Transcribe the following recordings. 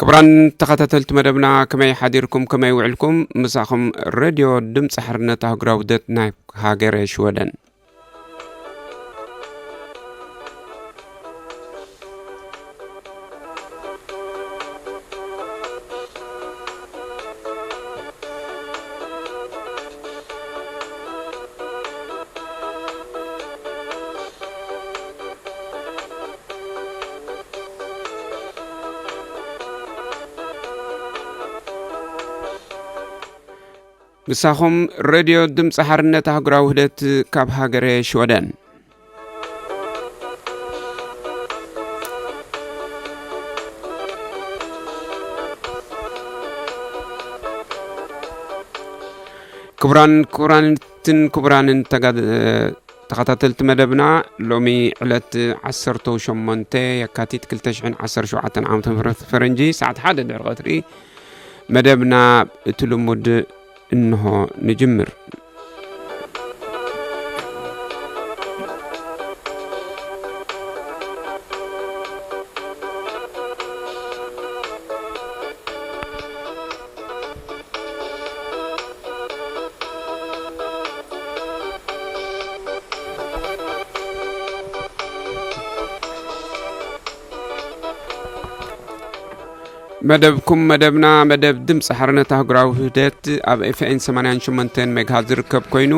ክቡራን ተኸታተልቲ መደብና፣ ከመይ ሓዲርኩም፣ ከመይ ውዕልኩም? ምሳኹም ሬድዮ ድምፂ ሓርነት ኣህጉራዊ ውህደት ናይ ሃገረ ሽወደን። ምሳኹም ሬድዮ ድምፂ ሓርነት ኣህጉራዊ ውህደት ካብ ሃገረ ሽወደን። ክቡራን ክቡራንትን ክቡራንን ተጋ-፣ ተኸታተልቲ መደብና፣ ሎሚ ዕለት ዓሰርተ ሸሞንተ የካቲት ክልተ ሽሕን ዓሰርተ ሸውዓተን ዓመተ ምህረት ፈረንጂ፣ ሰዓት ሓደ ድሕሪ ቀትሪ መደብና እቲ ልሙድ እንሆ ንጅምር። መደብኩም መደብና፣ መደብ ድምፂ ሓርነት ኣህጉራዊ ውህደት ኣብ ኤፍኤን ሰማንያን ሸሞንተን ሜጋሃት ዝርከብ ኮይኑ፣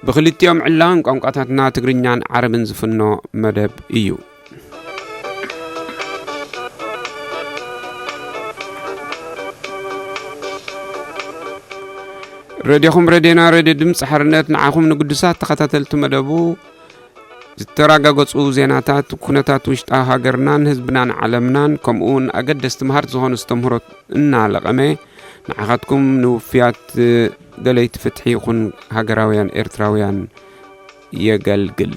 ብክልቲኦም ዕላን ቋንቋታትና ትግርኛን ዓረብን ዝፍኖ መደብ እዩ። ሬድዮኹም ሬድዮና፣ ሬድዮ ድምፂ ሓርነት፣ ንዓኹም ንግዱሳት ተኸታተልቲ መደቡ ዝተረጋገፁ ዜናታት፣ ኩነታት ውሽጣ ሃገርናን ህዝብናን ዓለምናን፣ ከምኡ እውን ኣገደስቲ መሃርቲ ዝኾኑ ኣስተምህሮት እናለቐመ፣ ንዓኻትኩም ንውፍያት ደለይቲ ፍትሒ ይኹን ሃገራውያን ኤርትራውያን የገልግል።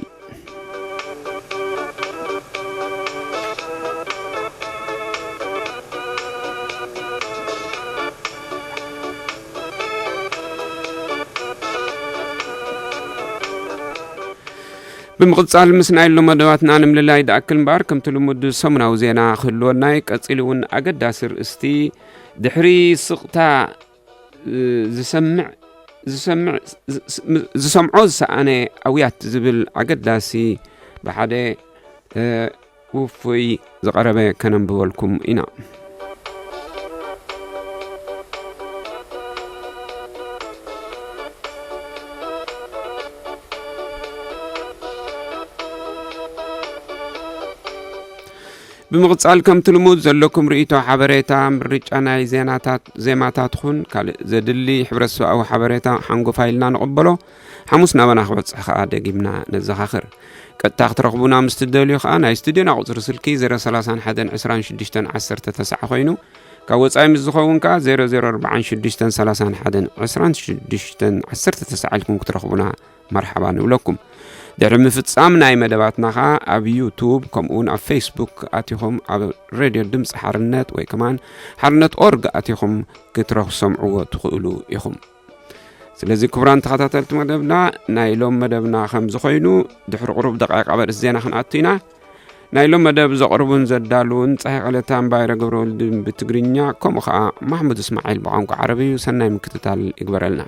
ብምቕጻል ምስ ናይ ሎም መደባትና ንምልላይ ድኣክል እምበኣር፣ ከምቲ ልሙድ ሰሙናዊ ዜና ክህልወና እዩ። ቀጺሉ እውን ኣገዳሲ ርእስቲ፣ ድሕሪ ስቕታ፣ እ፣ ዝሰምዕ፣ ዝሰምዕ፣ ዝ-፣ ዝ-፣ ዝሰምዖ ዝሰኣነ ኣውያት ዝብል ኣገዳሲ ብሓደ፣ እ፣ ውፉይ ዝቐረበ ከነንብበልኩም ኢና። ብምቕጻል ከምቲ ልሙድ ዘለኩም ርእይቶ፣ ሓበሬታ፣ ምርጫ ናይ ዜናታት፣ ዜማታትኹን ካልእ ዘድሊ ሕብረተሰባዊ ሓበሬታ ሓንጎፋይ ኢልና ንቕበሎ። ሓሙስ ናባና ክበጽሕ ከኣ ደጊምና ነዘኻኽር። ቀጥታ ክትረኽቡና ምስ ትደልዩ ከኣ ናይ ስቱድዮና ቁጽሪ ስልኪ ዜሮ ሰላሳን ሓደን ዕስራን ሽዱሽተን ዓሰርተ ተስዓ ኮይኑ፣ ካብ ወጻኢ ምስ ዝኸውን ከኣ ዜሮ ዜሮ ኣርባዓን ሽዱሽተን ሰላሳን ሓደን ዕስራን ሽዱሽተን ዓሰርተ ተስዓ ኢልኩም ክትረኽቡና መርሓባ ንብለኩም። ድሕሪ ምፍጻም ናይ መደባትና ከኣ ኣብ ዩቱብ ከምኡውን ኣብ ፌስቡክ ኣቲኹም ኣብ ሬድዮ ድምፂ ሓርነት ወይ ከማን ሓርነት ኦርግ ኣቲኹም ክትረኽ-፣ ሰምዕዎ ትኽእሉ ኢኹም። ስለዚ ክቡራን ተኸታተልቲ መደብና፣ ናይ ሎም መደብና ከም ዝኾይኑ ድሕሪ ቁሩብ ደቃይቕ ኣብ ኣርእስቲ ዜና ክንኣቱ ኢና። ናይ ሎም መደብ ዘቕርቡን ዘዳልውን ጸሃይ ቀለታ እምባይረ ገብረወልድ ብትግርኛ፣ ከምኡ ኸኣ ማሕሙድ እስማዒል ብቋንቋ ዓረብ እዩ። ሰናይ ምክትታል ይግበረልና።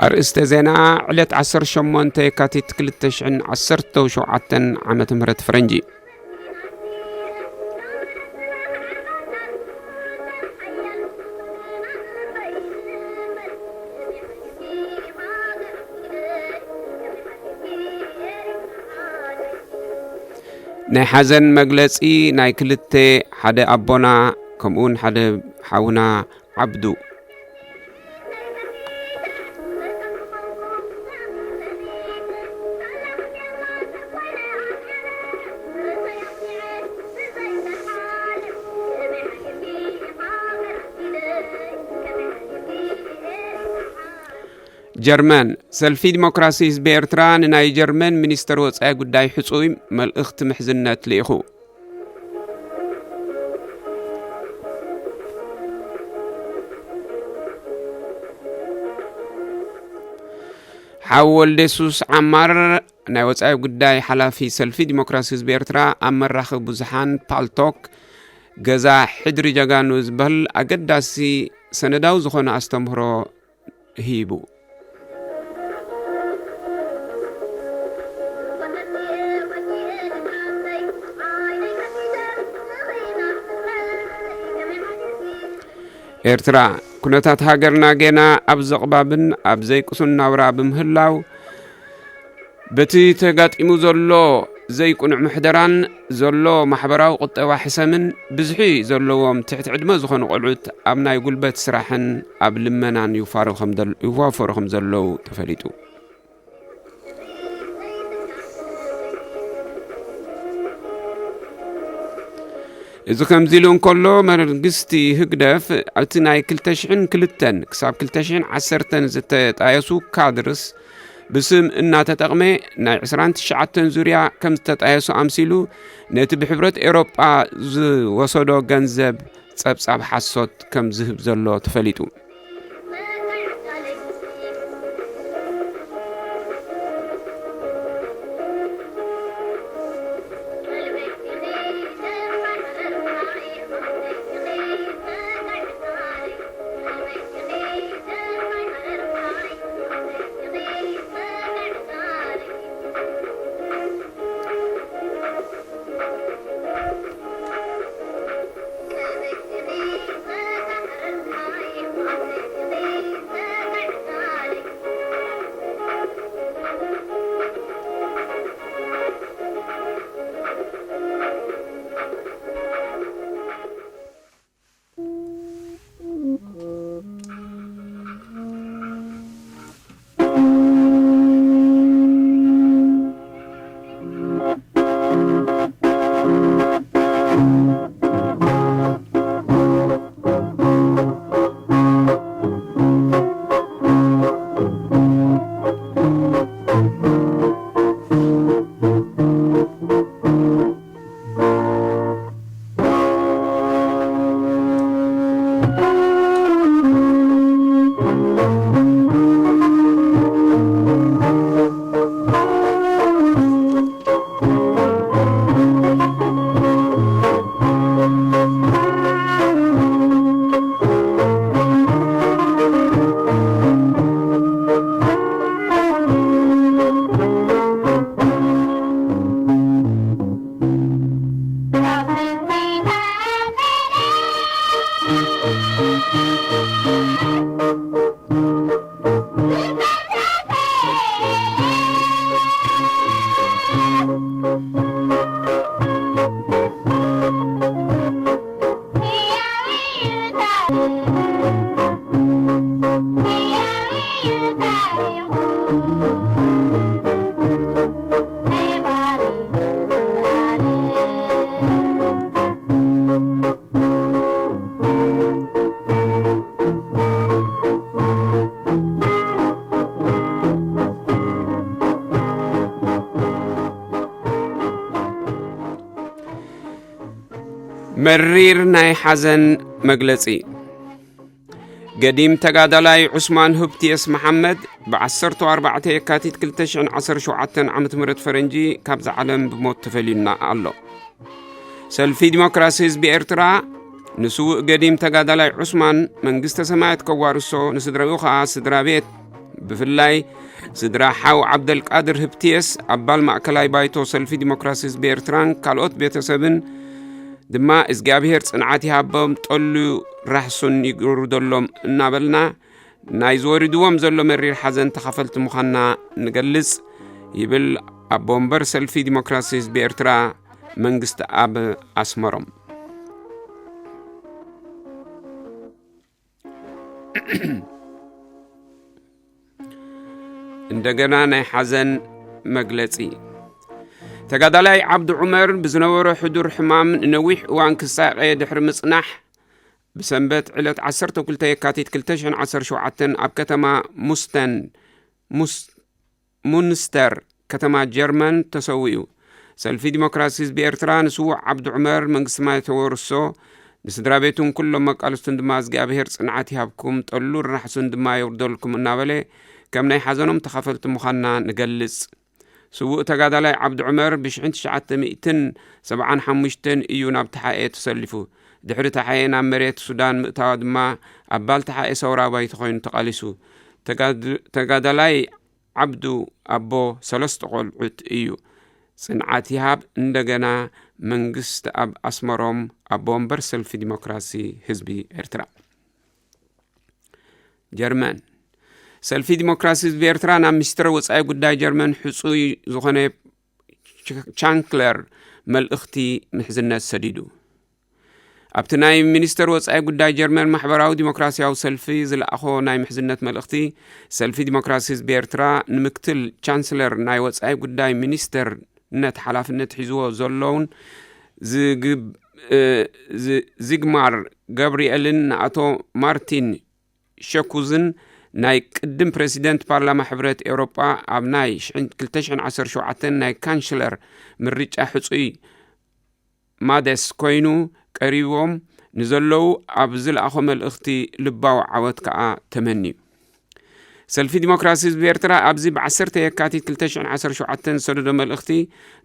ኣርእስተ ዜና። ዕለት ዓሰርተ ሸሞንተ የካቲት ክልተ ሽሕን ዓሰርተ ሸውዓተን ዓመተ ምህረት ፈረንጂ። ናይ ሓዘን መግለጺ ናይ ክልተ፣ ሓደ ኣቦና ከምኡውን ሓደ ሓውና ዓብዱ። ጀርመን። ሰልፊ ዲሞክራሲ ህዝቢ ኤርትራ ንናይ ጀርመን ሚኒስተር ወጻኢ ጉዳይ ሕጹይ መልእኽቲ ምሕዝነት ልኢኹ። ሓው ወልደሱስ ዓማር፣ ናይ ወጻኢ ጉዳይ ሓላፊ ሰልፊ ዲሞክራሲ ህዝቢ ኤርትራ፣ ኣብ መራኸቢ ብዙሓን ፓልቶክ ገዛ ሕድሪ ጀጋኑ ዝበሃል ኣገዳሲ ሰነዳዊ ዝኾነ ኣስተምህሮ ሂቡ። ኤርትራ፣ ኩነታት ሃገርና ጌና ኣብ ዘቕባብን ኣብ ዘይቅሱን ናብራ ብምህላው፣ በቲ ተጋጢሙ ዘሎ ዘይቅኑዕ ምሕደራን ዘሎ ማሕበራዊ ቁጠባ ሕሰምን ብዝሒ ዘለዎም ትሕቲ ዕድመ ዝኾኑ ቆልዑት ኣብ ናይ ጉልበት ስራሕን ኣብ ልመናን ይዋፈሩ ከም ዘል-፣ ይዋፈሩ ከም ዘለዉ ተፈሊጡ። እዚ ከምዚ ኢሉ እንከሎ፣ መንግስቲ ህግደፍ እቲ ናይ ክልተ ሽሕን ክልተን ክሳብ ክልተ ሽሕን ዓሰርተን ዝተጣየሱ ካድርስ ብስም እናተጠቕመ ናይ ዕስራን ትሽዓተን ዙርያ ከም ዝተጣየሱ ኣምሲሉ ነቲ ብሕብረት ኤውሮጳ ዝወሰዶ ገንዘብ ጸብጻብ ሓሶት ከም ዝህብ ዘሎ ተፈሊጡ። መሪር ናይ ሓዘን መግለጺ። ገዲም ተጋዳላይ ዑስማን ህብትየስ መሓመድ ብ ዓሰርተ ኣርባዕተ የካቲት ክልተ ሽሕን ዓሰርተ ሸውዓተን ዓመተ ምህረት ፈረንጂ ካብዛ ዓለም ብሞት ተፈልዩና ኣሎ። ሰልፊ ዲሞክራሲ ህዝቢ ኤርትራ ንስዉእ ገዲም ተጋዳላይ ዑስማን መንግስተ ሰማያት ከዋርሶ፣ ንስድራኡ ኸኣ ስድራ ቤት ብፍላይ ስድራ ሓው ዓብደልቃድር ህብትየስ ኣባል ማእከላይ ባይቶ ሰልፊ ዲሞክራሲ ህዝቢ ኤርትራን ካልኦት ቤተሰብን ድማ እግዚኣብሔር ጽንዓት ይሃቦም፣ ጠሉ ራሕሱን ይግርደሎም እናበልና ናይ ዝወርድዎም ዘሎ መሪር ሓዘን ተኻፈልቲ ምዃንና ንገልጽ ይብል ኣቦ ወንበር ሰልፊ ዲሞክራሲ ህዝቢ ኤርትራ መንግስቲ ኣብ ኣስመሮም። እንደገና ናይ ሓዘን መግለጺ። ተጋዳላይ ዓብዱ ዑመር ብዝነበሮ ሕዱር ሕማም ንነዊሕ እዋን ክሳቐየ ድሕሪ ምጽናሕ፣ ብሰንበት ዕለት ዓሰርተ ክልተ የካቲት ክልተ ሽሕን ዓሰርተ ሸውዓተን ኣብ ከተማ ሙስተን፣ ሙስ-፣ ሙንስተር ከተማ ጀርመን ተሰዊኡ። ሰልፊ ዲሞክራሲ ህዝቢ ኤርትራ ንስዉእ ዓብዱ ዑመር መንግስቲ ሰማይ ተወርሶ፣ ንስድራ ቤቱን ኩሎም መቃልስቱን ድማ እግዚኣብሔር ጽንዓት ይሃብኩም፣ ጠሉ ርናሕሱን ድማ የውርደልኩም እናበለ ከም ናይ ሓዘኖም ተኻፈልቲ ምዃንና ንገልጽ። ስዉእ ተጋዳላይ ዓብዱ ዑመር ብሽሕን ትሽዓተ ሚእትን ሰብዓን ሓሙሽተን እዩ ናብ ተሓኤ ተሰሊፉ። ድሕሪ ተሓኤ ናብ መሬት ሱዳን ምእታዋ ድማ ኣባል ተሓኤ ሰውራ ባይቶ ኮይኑ ተቓሊሱ። ተጋድ-፣ ተጋዳላይ ዓብዱ ኣቦ ሰለስተ ቆልዑት እዩ። ጽንዓት ይሃብ። እንደገና መንግስቲ ኣብ ኣስመሮም ኣቦ ወንበር ሰልፊ ዲሞክራሲ ህዝቢ ኤርትራ። ጀርመን። ሰልፊ ዲሞክራሲ ህዝቢ ኤርትራ ናብ ሚኒስትር ወጻኢ ጉዳይ ጀርመን ሕጹይ ዝኾነ ቻ-፣ ቻንክለር መልእኽቲ ምሕዝነት ሰዲዱ። ኣብቲ ናይ ሚኒስተር ወጻኢ ጉዳይ ጀርመን ማሕበራዊ ዲሞክራሲያዊ ሰልፊ ዝለኣኾ ናይ ምሕዝነት መልእኽቲ፣ ሰልፊ ዲሞክራሲ ህዝቢ ኤርትራ ንምክትል ቻንስለር ናይ ወጻኢ ጉዳይ ሚኒስተርነት ሓላፍነት ሒዝዎ ዘለውን ዝግብ-፣ እ፣ ዝ-፣ ዚግማር ገብርኤልን ንኣቶ ማርቲን ሸኩዝን ናይ ቅድም ፕረሲደንት ፓርላማ ሕብረት ኤውሮጳ ኣብ ናይ ሽሕን-፣ ክልተ ሽሕን ዓሰርተ ሸውዓተን ናይ ካንስለር ምርጫ ሕጹይ ማደስ ኮይኑ ቀሪቦም ንዘለዉ ኣብ ዝለኣኾ መልእኽቲ ልባዊ ዓወት ከኣ ተመንዩ። ሰልፊ ዲሞክራሲ ህዝቢ ኤርትራ ኣብዚ ብዓሰርተ የካቲት ክልተ ሽሕን ዓሰርተ ሸውዓተን ዝሰደዶ መልእኽቲ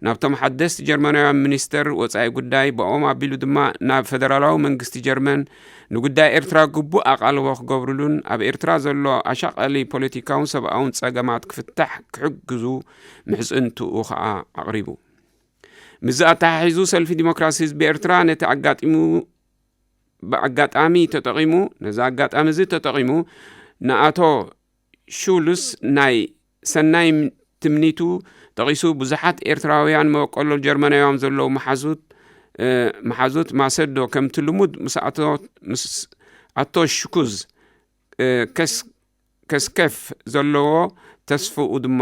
ናብቶም ሓደስቲ ጀርመናውያን ሚኒስተር ወጻኢ ጉዳይ ብኦም ኣቢሉ ድማ ናብ ፈደራላዊ መንግስቲ ጀርመን ንጉዳይ ኤርትራ ግቡእ ኣቓልቦ ክገብሩሉን ኣብ ኤርትራ ዘሎ ኣሻቓሊ ፖለቲካውን ሰብኣውን ጸገማት ክፍታሕ ክሕግዙ ምሕጽንትኡ ከኣ ኣቕሪቡ። ምስዚ ኣተሓሒዙ ሰልፊ ዲሞክራሲ ህዝቢ ኤርትራ ነቲ ኣጋጢሙ፣ ብኣጋጣሚ ተጠቒሙ፣ ነዚ ኣጋጣሚ እዚ ተጠቒሙ ንኣቶ ሹልስ ናይ ሰናይ ትምኒቱ ጠቒሱ ብዙሓት ኤርትራውያን መበቆሎ ጀርመናውያን ዘለዉ መሓዙት፣ እ፣ መሓዙት ማሰዶ ከምቲ ልሙድ ምስ ኣቶ፣ ምስ ኣቶ ሽኩዝ፣ እ፣ ከስ-፣ ከስከፍ ዘለዎ ተስፍኡ ድማ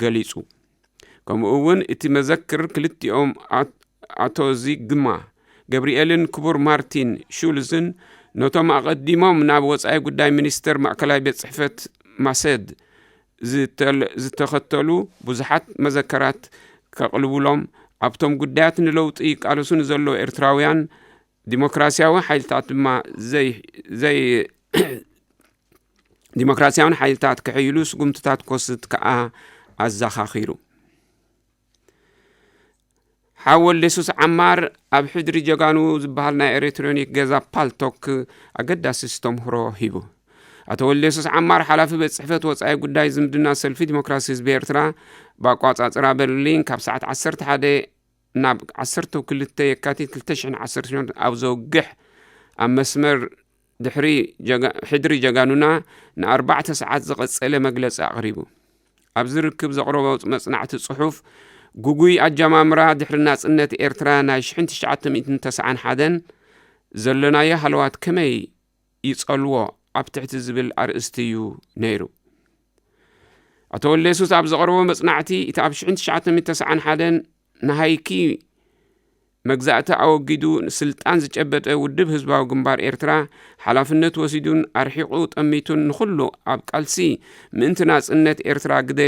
ገሊጹ። ከምኡ እውን እቲ መዘክር ክልቲኦም ኣት-፣ ኣቶ ዚግማ ገብርኤልን ክቡር ማርቲን ሹልዝን ነቶም ኣቐዲሞም ናብ ወጻኢ ጉዳይ ሚኒስተር ማእከላይ ቤት ጽሕፈት ማሰድ ዝተል-፣ ዝተኸተሉ ብዙሓት መዘከራት ከቕልቡሎም፣ ኣብቶም ጉዳያት ንለውጢ ይቃለሱ ንዘለዉ ኤርትራውያን ዲሞክራሲያዊ ሓይልታት ድማ ዘይ-፣ ዘይ-፣ ዲሞክራሲያውን ሓይልታት ክሕይሉ ስጉምትታት ክወስድ ከኣ ኣዘኻኺሩ። ሓው ወልደሱስ ዓማር ኣብ ሕድሪ ጀጋኑ ዝበሃል ናይ ኤሌክትሮኒክ ገዛ ፓልቶክ ኣገዳሲ ዝተምህሮ ሂቡ። ኣቶ ወልደሱስ ዓማር ሓላፊ ቤት ጽሕፈት ወጻኢ ጉዳይ ዝምድና ሰልፊ ዲሞክራሲ ህዝቢ ኤርትራ ብኣቋጻጽራ በርሊን ካብ ሰዓት ዓሰርተ ሓደ ናብ ዓሰርተ ክልተ የካቲት ክልተ ሽሕን ዓሰርተ ሽዱሽተን ኣብ ዘውግሕ ኣብ መስመር ድሕሪ ጀጋ-፣ ሕድሪ ጀጋኑና ንኣርባዕተ ሰዓት ዝቐጸለ መግለጺ ኣቕሪቡ። ኣብዚ ርክብ ዘቕረቦ መጽናዕቲ ጽሑፍ፣ ግጉይ ኣጀማምራ ድሕሪ ናጽነት ኤርትራ ናይ ሽሕን ትሽዓተ ሚእትን ተስዓን ሓደን ዘለናዮ ሃለዋት ከመይ ይጸልዎ ኣብ ትሕቲ ዝብል ኣርእስቲ እዩ ነይሩ። ኣቶ ወልደየሱስ ኣብ ዘቕረቦ መጽናዕቲ፣ እቲ ኣብ ሽሕን ትሽዓተ ሚእትን ተስዓን ሓደን ንሃይኪ መግዛእቲ ኣወጊዱ ስልጣን ዝጨበጠ ውድብ ህዝባዊ ግንባር ኤርትራ፣ ሓላፍነት ወሲዱን ኣርሒቑ ጠሚቱን ንኹሉ ኣብ ቃልሲ ምእንቲ ናጽነት ኤርትራ ግደ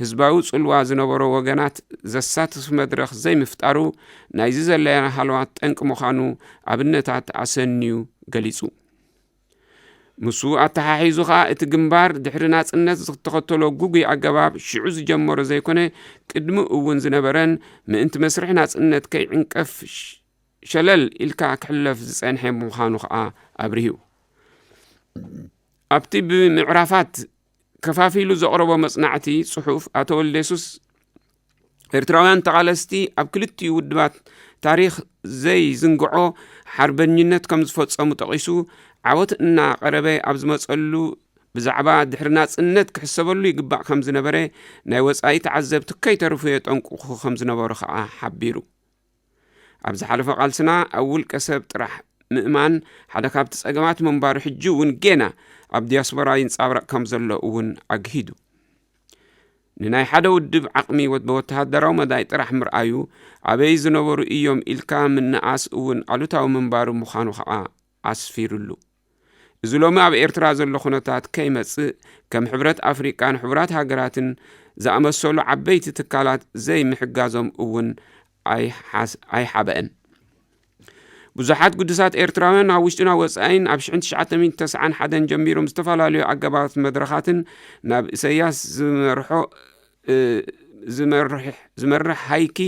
ህዝባዊ ጽልዋ ዝነበሮ ወገናት ዘሳትፍ መድረኽ ዘይምፍጣሩ ናይዚ ዘለና ሃለዋት ጠንቂ ምዃኑ ኣብነታት ኣሰንዩ ገሊጹ። ምስኡ ኣተሓሒዙ ኸኣ እቲ ግንባር ድሕሪ ናጽነት ዝተኸተሎ ግጉይ ኣገባብ ሽዑ ዝጀመሮ ዘይኮነ ቅድሚ እውን ዝነበረን ምእንቲ መስርሕ ናጽነት ከይዕንቀፍ ሽ-፣ ሸለል ኢልካ ክሕለፍ ዝጸንሐ ምዃኑ ኸኣ ኣብሪሁ። ኣብቲ ብምዕራፋት ከፋፊሉ ዘቕረቦ መጽናዕቲ ጽሑፍ፣ ኣቶ ወልደየሱስ ኤርትራውያን ተቓለስቲ ኣብ ክልቲኡ ውድባት ታሪኽ ዘይዝንግዖ ሓርበኝነት ከም ዝፈጸሙ ጠቒሱ፣ ዓወት እናቐረበ ኣብ ዝመጸሉ ብዛዕባ ድሕሪ ናጽነት ክሕሰበሉ ይግባእ ከም ዝነበረ ናይ ወጻኢ ተዓዘብቲ ከይተርፉ የጠንቅቑ ከም ዝነበሩ ከኣ ሓቢሩ። ኣብ ዝሓለፈ ቃልስና ኣብ ውልቀ ሰብ ጥራሕ ምእማን ሓደ ካብቲ ጸገማት ምንባሩ፣ ሕጂ እውን ጌና ኣብ ዲያስፖራ ይንጻብረቕ ከም ዘሎ እውን ኣግሂዱ። ንናይ ሓደ ውድብ ዓቕሚ ወ-፣ ብወተሃደራዊ መዳይ ጥራሕ ምርኣዩ፣ ኣበይ ዝነበሩ እዮም ኢልካ ምንኣስ እውን ኣሉታዊ ምንባሩ ምዃኑ ከኣ ኣስፊሩሉ። እዚ ሎሚ ኣብ ኤርትራ ዘሎ ኩነታት ከይመጽእ፣ ከም ሕብረት ኣፍሪቃን ሕቡራት ሃገራትን ዝኣመሰሉ ዓበይቲ ትካላት ዘይምሕጋዞም እውን ኣይሓስ-፣ ኣይሓበአን። ብዙሓት ግዱሳት ኤርትራውያን ኣብ ውሽጥን ኣብ ወጻኢን ኣብ ሽሕን ትሽዓተ ሚእትን ተስዓን ሓደን ጀሚሮም ዝተፈላለዩ ኣገባባት መድረኻትን ናብ ኢሰያስ ዝመርሖ፣ እ፣ ዝመርሕ-፣ ዝመርሕ ሃይኪ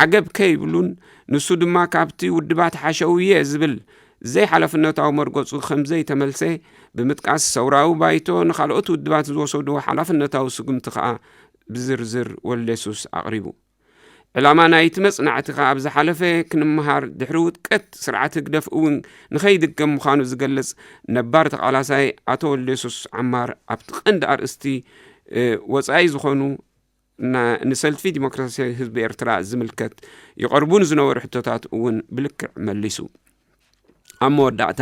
ዓገብ ከይብሉን፣ ንሱ ድማ ካብቲ ውድባት ሓሸውየ ዝብል ዘይሓላፍነታዊ መርገጹ ከም ዘይተመልሰ ብምጥቃስ፣ ሰውራዊ ባይቶ ንኻልኦት ውድባት ዝወሰድዎ ሓላፍነታዊ ስጉምቲ ከኣ ብዝርዝር ወልደየሱስ ኣቕሪቡ። ዕላማ ናይቲ መጽናዕቲ ከኣ ኣብ ዝሓለፈ ክንመሃር፣ ድሕሪ ውድቀት ስርዓት ህግደፍ እውን ንኸይድገም ምዃኑ ዝገልጽ ነባር ተቓላሳይ ኣቶ ወልደየሱስ ዓማር ኣብቲ ቀንዲ ኣርእስቲ፣ እ፣ ወጻኢ ዝኾኑ ና-፣ ንሰልፊ ዲሞክራሲያዊ ህዝቢ ኤርትራ ዝምልከት ይቐርቡ ንዝነበሩ ሕቶታት እውን ብልክዕ መሊሱ። ኣብ መወዳእታ፣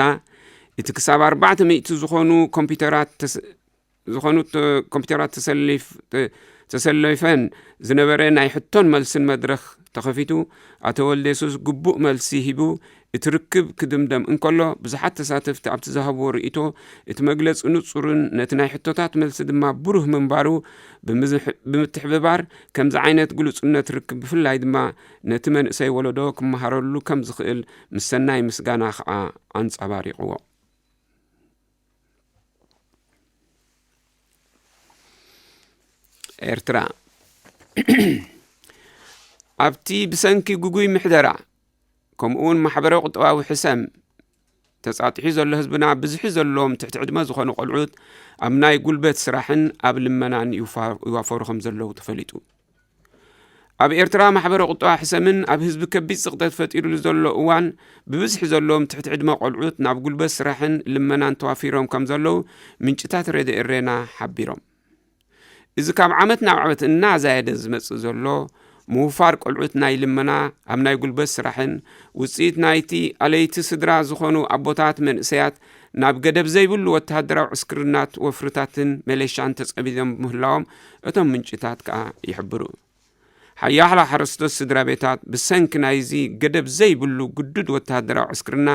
እቲ ክሳብ ኣርባዕተ ሚእቲ ዝኾኑ ኮምፒውተራት ተስ-፣ ዝኾኑት ኮምፒውተራት ተሰሊፍ-፣ ተ-፣ ተሰሊፈን ዝነበረ ናይ ሕቶን መልስን መድረኽ ተኸፊቱ፣ ኣቶ ወልደየሱስ ግቡእ መልሲ ሂቡ፣ እቲ ርክብ ክድምደም እንከሎ፣ ብዙሓት ተሳተፍቲ ኣብቲ ዝሃብዎ ርእይቶ፣ እቲ መግለጺ ንጹርን ነቲ ናይ ሕቶታት መልሲ ድማ ብሩህ ምንባሩ ብምዝሕ-፣ ብምትሕብባር፣ ከምዚ ዓይነት ግሉጽነት ርክብ ብፍላይ ድማ ነቲ መንእሰይ ወለዶ ክመሃረሉ ከም ዝኽእል ምስ ሰናይ ምስጋና ከኣ ኣንጸባሪቕዎ። ኤርትራ። ኣብቲ ብሰንኪ ግጉይ ምሕደራ፣ ከምኡውን ማሕበራዊ ቁጠባዊ ሕሰም ተጻጢሑ ዘሎ ህዝብና፣ ብዝሒ ዘለዎም ትሕቲ ዕድመ ዝኾኑ ቆልዑት ኣብ ናይ ጉልበት ስራሕን ኣብ ልመናን ይውፋ-፣ ይዋፈሩ ከም ዘለዉ ተፈሊጡ። ኣብ ኤርትራ ማሕበራዊ ቁጠባ ሕሰምን ኣብ ህዝቢ ከቢድ ጽቕጠት ፈጢሩሉ ዘሎ እዋን፣ ብብዝሒ ዘለዎም ትሕቲ ዕድመ ቆልዑት ናብ ጉልበት ስራሕን ልመናን ተዋፊሮም ከም ዘለዉ ምንጭታት ሬድዮ ኤሬና ሓቢሮም። እዚ ካብ ዓመት ናብ ዓመት እናዛየደ ዝመጽእ ዘሎ ምውፋር ቆልዑት ናይ ልመና ኣብ ናይ ጉልበት ስራሕን፣ ውጽኢት ናይቲ ኣለይቲ ስድራ ዝኾኑ ኣቦታት መንእሰያት ናብ ገደብ ዘይብሉ ወተሃደራዊ ዕስክርናት ወፍርታትን መሌሻን ተጸሚዶም ምህላዎም እቶም ምንጭታት ከኣ ይሕብሩ። ሓያሎ ሓረስቶት ስድራ ቤታት ብሰንኪ ናይዚ ገደብ ዘይብሉ ግዱድ ወተሃደራዊ ዕስክርና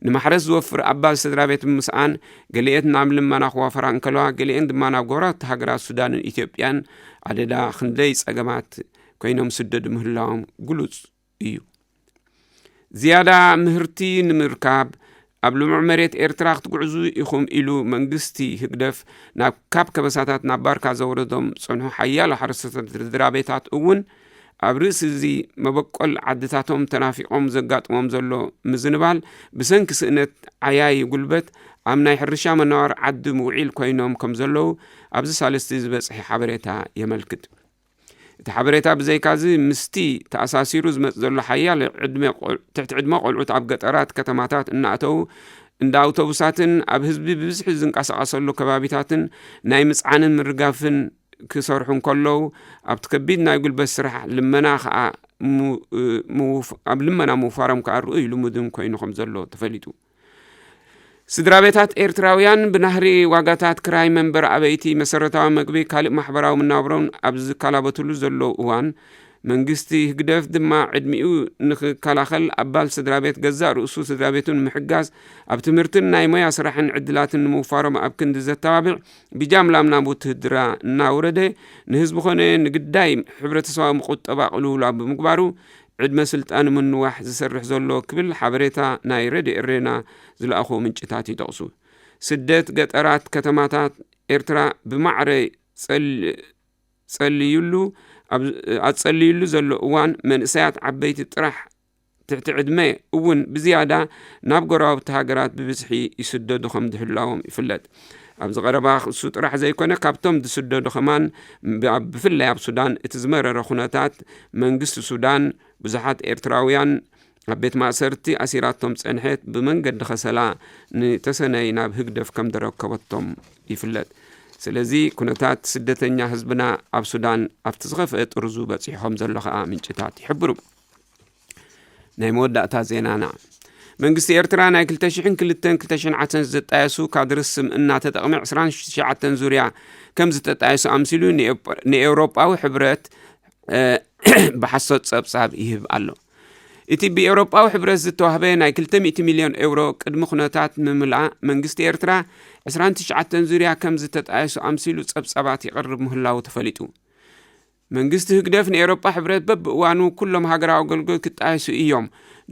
ንማሕረስ ዝወፍር ኣባል ስድራ ቤት ብምስኣን፣ ገሊኤት ናብ ልመና ክዋፈራ እንከለዋ፣ ገሊኤን ድማ ናብ ጎረባብቲ ሃገራት ሱዳንን ኢትዮጵያን ኣደዳ ክንደይ ጸገማት ኮይኖም ስደዱ ምህላዎም ግሉጽ እዩ። ዝያዳ ምህርቲ ንምርካብ ኣብ ልሙዕ መሬት ኤርትራ ክትጉዕዙ ኢኹም ኢሉ መንግስቲ ህግደፍ ናብ፣ ካብ ከበሳታት ናብ ባርካ ዘውረዶም ዝጸንሑ ሓያሎ ሓረስቶታት ስድራ ቤታት እውን ኣብ ርእሲ እዚ መበቆል ዓድታቶም ተናፊቖም ዘጋጥሞም ዘሎ ምዝንባል ብሰንኪ ስእነት ዓያዪ ጉልበት ኣብ ናይ ሕርሻ መነባብሮ ዓዲ ምውዒል ኮይኖም ከም ዘለዉ ኣብዚ ሳልስቲ ዝበጽሐ ሓበሬታ የመልክት። እቲ ሓበሬታ ብዘይካዚ ምስቲ ተኣሳሲሩ ዝመጽእ ዘሎ ሓያሎ ዕድመ ቆል-፣ ትሕቲ ዕድመ ቆልዑት ኣብ ገጠራት ከተማታት እናእተዉ እንዳ ኣውቶቡሳትን ኣብ ህዝቢ ብብዝሒ ዝንቀሳቐሰሉ ከባቢታትን ናይ ምጽዓንን ምርጋፍን ክሰርሑ እንከለዉ፣ ኣብቲ ከቢድ ናይ ጉልበት ስራሕ ልመና ከኣ ሙ-፣ ምውፍ-፣ ኣብ ልመና ምውፋሮም ከኣ ርኡይ ልሙድን ኮይኑ ከም ዘሎ ተፈሊጡ። ስድራ ቤታት ኤርትራውያን ብናህሪ ዋጋታት ክራይ መንበሪ ኣበይቲ፣ መሰረታዊ መግቢ፣ ካልእ ማሕበራዊ መናብሮን ኣብ ዝከላበትሉ ዘለዉ እዋን፣ መንግስቲ ህግደፍ ድማ ዕድሚኡ ንኽከላኸል ኣባል ስድራ ቤት ገዛእ ርእሱ ስድራ ቤቱ ንምሕጋዝ ኣብ ትምህርትን ናይ ሞያ ስራሕን ዕድላትን ንምውፋሮም ኣብ ክንዲ ዘተባብዕ፣ ብጃምላም ናብ ውትህድራ እናውረደ ንህዝቢ ኾነ ንግዳይ ሕብረተሰባዊ ቁጠባ ቅልውላው ብምግባሩ ዕድመ ስልጣኑ ምንዋሕ ዝሰርሕ ዘሎ ክብል ሓበሬታ ናይ ሬድዮ ኤሬና ዝለኣኹ ምንጭታት ይጠቕሱ። ስደት ገጠራት ከተማታት ኤርትራ ብማዕረ ጸል-፣ ጸልዩሉ፣ ኣብ-፣ ኣጸልዩሉ ዘሎ እዋን፣ መንእሰያት ዓበይቲ ጥራሕ ትሕቲ ዕድመ እውን ብዝያዳ ናብ ጎረባብቲ ሃገራት ብብዝሒ ይስደዱ ከም ዝህላዎም ይፍለጥ። ኣብዚ ቀረባ እሱ ጥራሕ ዘይኮነ፣ ካብቶም ዝስደዱ ከማን፣ ብ-፣ ብፍላይ ኣብ ሱዳን እቲ ዝመረረ ኩነታት፣ መንግስቲ ሱዳን ብዙሓት ኤርትራውያን ኣብ ቤት ማእሰርቲ ኣሲራቶም ጸንሐት፣ ብመንገዲ ከሰላ ንተሰነይ ናብ ህግደፍ ከም ደረከበቶም ይፍለጥ። ስለዚ ኩነታት ስደተኛ ህዝብና ኣብ ሱዳን ኣብቲ ዝኸፍአ ጥርዙ በጺሑ ከም ዘሎ ከኣ ምንጭታት ይሕብሩ። ናይ መወዳእታ ዜናና፣ መንግስቲ ኤርትራ ናይ ክልተ ሽሕን ክልተን ክልተ ሽሕን ዓሰርተ ዘጣየሱ ካድርስ ስም እናተጠቕመ ዕስራን ትሽዓተን ዙርያ ከም ዝተጣየሱ ኣምሲሉ ንኤውሮጳዊ ሕብረት ብሓሶት ጸብጻብ ይህብ ኣሎ። እቲ ብኤውሮጳዊ ሕብረት ዝተዋህበ ናይ ክልተ ሚእቲ ሚልዮን ኤውሮ ቅድሚ ኩነታት ምምላእ መንግስቲ ኤርትራ ዕስራን ትሽዓተን ዙርያ ከም ዝተጣየሱ ኣምሲሉ ጸብጻባት ይቐርብ ምህላው ተፈሊጡ። መንግስቲ ህግደፍ ንኤውሮጳ ሕብረት በብእዋኑ ኩሎም ሃገራዊ ኣገልግሎት ክጣየሱ እዮም፣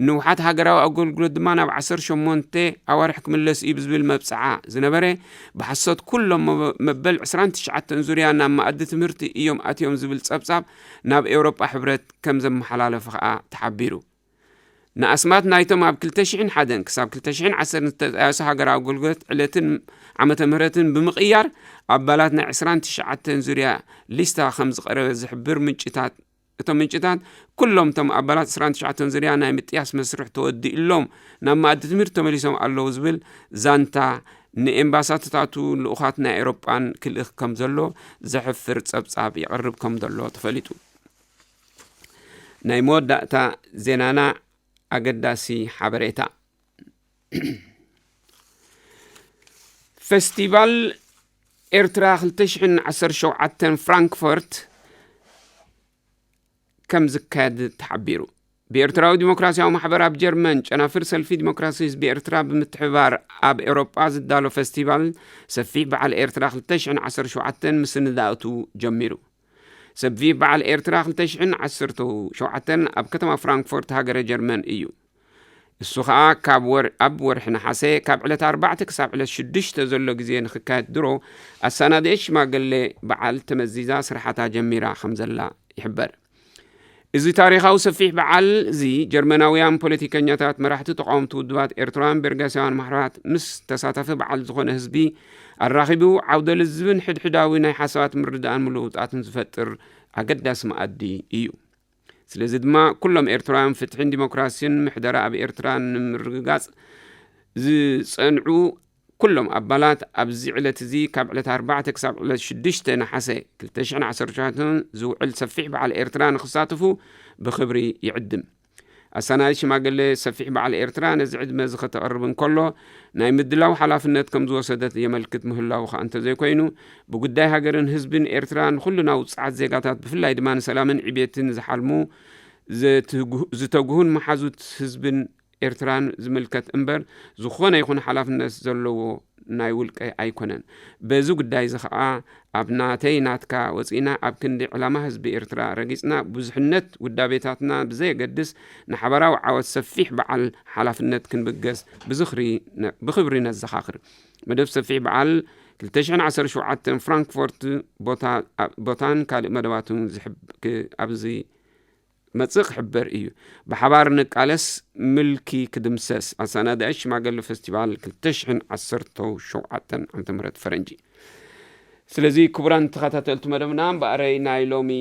ንውሓት ሃገራዊ ኣገልግሎት ድማ ናብ ዓሰርተ ሸሞንተ ኣዋርሕ ክምለስ እዩ ብዝብል መብጽዓ ዝነበረ ብሓሶት ኩሎም መበል ዕስራን ትሽዓተን ዙርያ ናብ መኣዲ ትምህርቲ እዮም ኣትዮም ዝብል ጸብጻብ ናብ ኤውሮጳ ሕብረት ከም ዘመሓላለፈ ከኣ ተሓቢሩ። ንኣስማት ናይቶም ኣብ ክልተ ሽሕን ሓደን ክሳብ ክልተ ሽሕን ዓሰርተን ዝተጣየሱ ሃገራዊ ኣገልግሎት ዕለትን ዓመተ ምህረትን ብምቕያር ኣባላት ናይ ዕስራን ትሽዓተን ዙርያ ሊስታ ከም ዝቐረበ ዝሕብር ምንጭታት፣ እቶም ምንጭታት ኩሎም እቶም ኣባላት ዕስራን ትሽዓተን ዙርያ ናይ ምጥያስ መስርሕ ተወዲእሎም ናብ መኣዲ ትምህርቲ ተመሊሶም ኣለዉ ዝብል ዛንታ ንኤምባሳቶታቱ ልኡኻት ናይ ኤውሮጳን ክልእኽ ከም ዘሎ ዘሕፍር ጸብጻብ ይቐርብ ከም ዘሎ ተፈሊጡ። ናይ መወዳእታ ዜናና ኣገዳሲ ሓበሬታ። ፈስቲቫል ኤርትራ ክልተ ሽሕን ዓሰርተ ሸውዓተን ፍራንክፈርት ከም ዝካየድ ተሓቢሩ። ብኤርትራዊ ዲሞክራሲያዊ ማሕበር ኣብ ጀርመን ጨናፍር ሰልፊ ዲሞክራሲ ህዝቢ ኤርትራ ብምትሕብባር ኣብ ኤውሮጳ ዝዳሎ ፈስቲቫል ሰፊሕ በዓል ኤርትራ ክልተ ሽሕን ዓሰርተ ሸውዓተን ምስንዳእቱ ጀሚሩ። ሰፊሕ በዓል ኤርትራ ክልተ ሽሕን ዓሰርተ ሸውዓተን ኣብ ከተማ ፍራንክፎርት ሃገረ ጀርመን እዩ። እሱ ኸኣ ካብ ወር-፣ ኣብ ወርሒ ነሓሰ ካብ ዕለት ኣርባዕተ ክሳብ ዕለት ሽዱሽተ ዘሎ ግዜ ንኽካየድ ድሮ ኣሰናድኤት ሽማግሌ በዓል ተመዚዛ ስራሓታ ጀሚራ ከም ዘላ ይሕበር። እዚ ታሪኻዊ ሰፊሕ በዓል እዚ ጀርመናውያን ፖለቲከኛታት፣ መራሕቲ ተቃወምቲ ውድባት፣ ኤርትራውያን ቤርጋስያውያን ማሕበራት ምስ ተሳታፊ በዓል ዝኾነ ህዝቢ ኣራኺቡ ዓውደ ልዝብን ሕድሕዳዊ ናይ ሓሳባት ምርድዳእን ምልውጣትን ዝፈጥር ኣገዳሲ መኣዲ እዩ። ስለዚ ድማ ኩሎም ኤርትራውያን ፍትሕን ዲሞክራሲን ምሕደራ ኣብ ኤርትራ ንምርግጋጽ ዝጸንዑ ኩሎም ኣባላት ኣብዚ ዕለት እዚ ካብ ዕለት ኣርባዕተ ክሳብ ዕለት ሽዱሽተ ነሓሰ ክልተ ሽሕን ዓሰርተ ሸውዓተን ዝውዕል ሰፊሕ በዓል ኤርትራ ንኽሳትፉ ብኽብሪ ይዕድም። ኣሰናይ ሽማግሌ ሰፊሕ በዓል ኤርትራ ነዚ ዕድመ እዚ ከተቕርብ እንከሎ ናይ ምድላው ሓላፍነት ከም ዝወሰደት የመልክት ምህላው ከኣ እንተዘይኮይኑ፣ ብጉዳይ ሃገርን ህዝብን ኤርትራ ንኹልና ውጽዓት ዜጋታት ብፍላይ ድማ ንሰላምን ዕቤትን ዝሓልሙ ዘትግሁ-፣ ዝተግሁን መሓዙት ህዝብን ኤርትራን ዝምልከት እምበር፣ ዝኾነ ይኹን ሓላፍነት ዘለዎ ናይ ውልቀ ኣይኮነን። በዚ ጉዳይ እዚ ኸኣ ኣብ ናተይ ናትካ ወጺእና ኣብ ክንዲ ዕላማ ህዝቢ ኤርትራ ረጊጽና ብዙሕነት ውዳቤታትና ብዘየገድስ ንሓባራዊ ዓወት ሰፊሕ በዓል ሓላፍነት ክንብገስ ብዝኽሪ ነ-፣ ብኽብሪ ነዘኻኽር። መደብ ሰፊሕ በዓል ክልተ ሽሕን ዓሰርተ ሸውዓተን ፍራንክፎርት ቦታ-፣ ቦታን ካልእ መደባቱን ዝሕብ-፣ ክ-፣ ኣብዚ መጽእ ክሕበር እዩ። ብሓባር ንቃለስ ምልኪ ክድምሰስ። ኣሰናዳኢ ሽማግለ ፈስቲቫል ክልተ ሽሕን ዓሰርተ ሸውዓተን ዓመተ ምህረት ፈረንጂ። ስለዚ ክቡራን ተኸታተልቲ መደብና፣ እምበኣረይ ናይ ሎሚ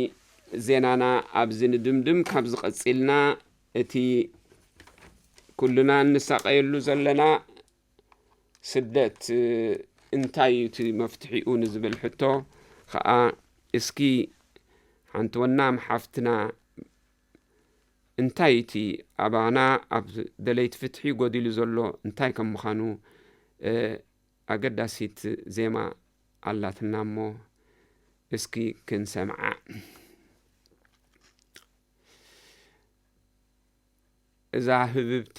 ዜናና ኣብዚ ንድምድም። ካብዚ ቀጺልና እቲ ኩልና እንሳቐየሉ ዘለና ስደት እንታይ እዩ እቲ መፍትሒኡ ንዝብል ሕቶ ኸኣ፣ እስኪ ሓንቲ ወናም ሓፍትና እንታይ እቲ ኣባና ኣብ ደለይቲ ፍትሒ ጎዲሉ ዘሎ እንታይ ከም ምዃኑ፣ እ፣ ኣገዳሲት ዜማ ኣላትና እሞ እስኪ ክንሰምዓ። እዛ ህብብቲ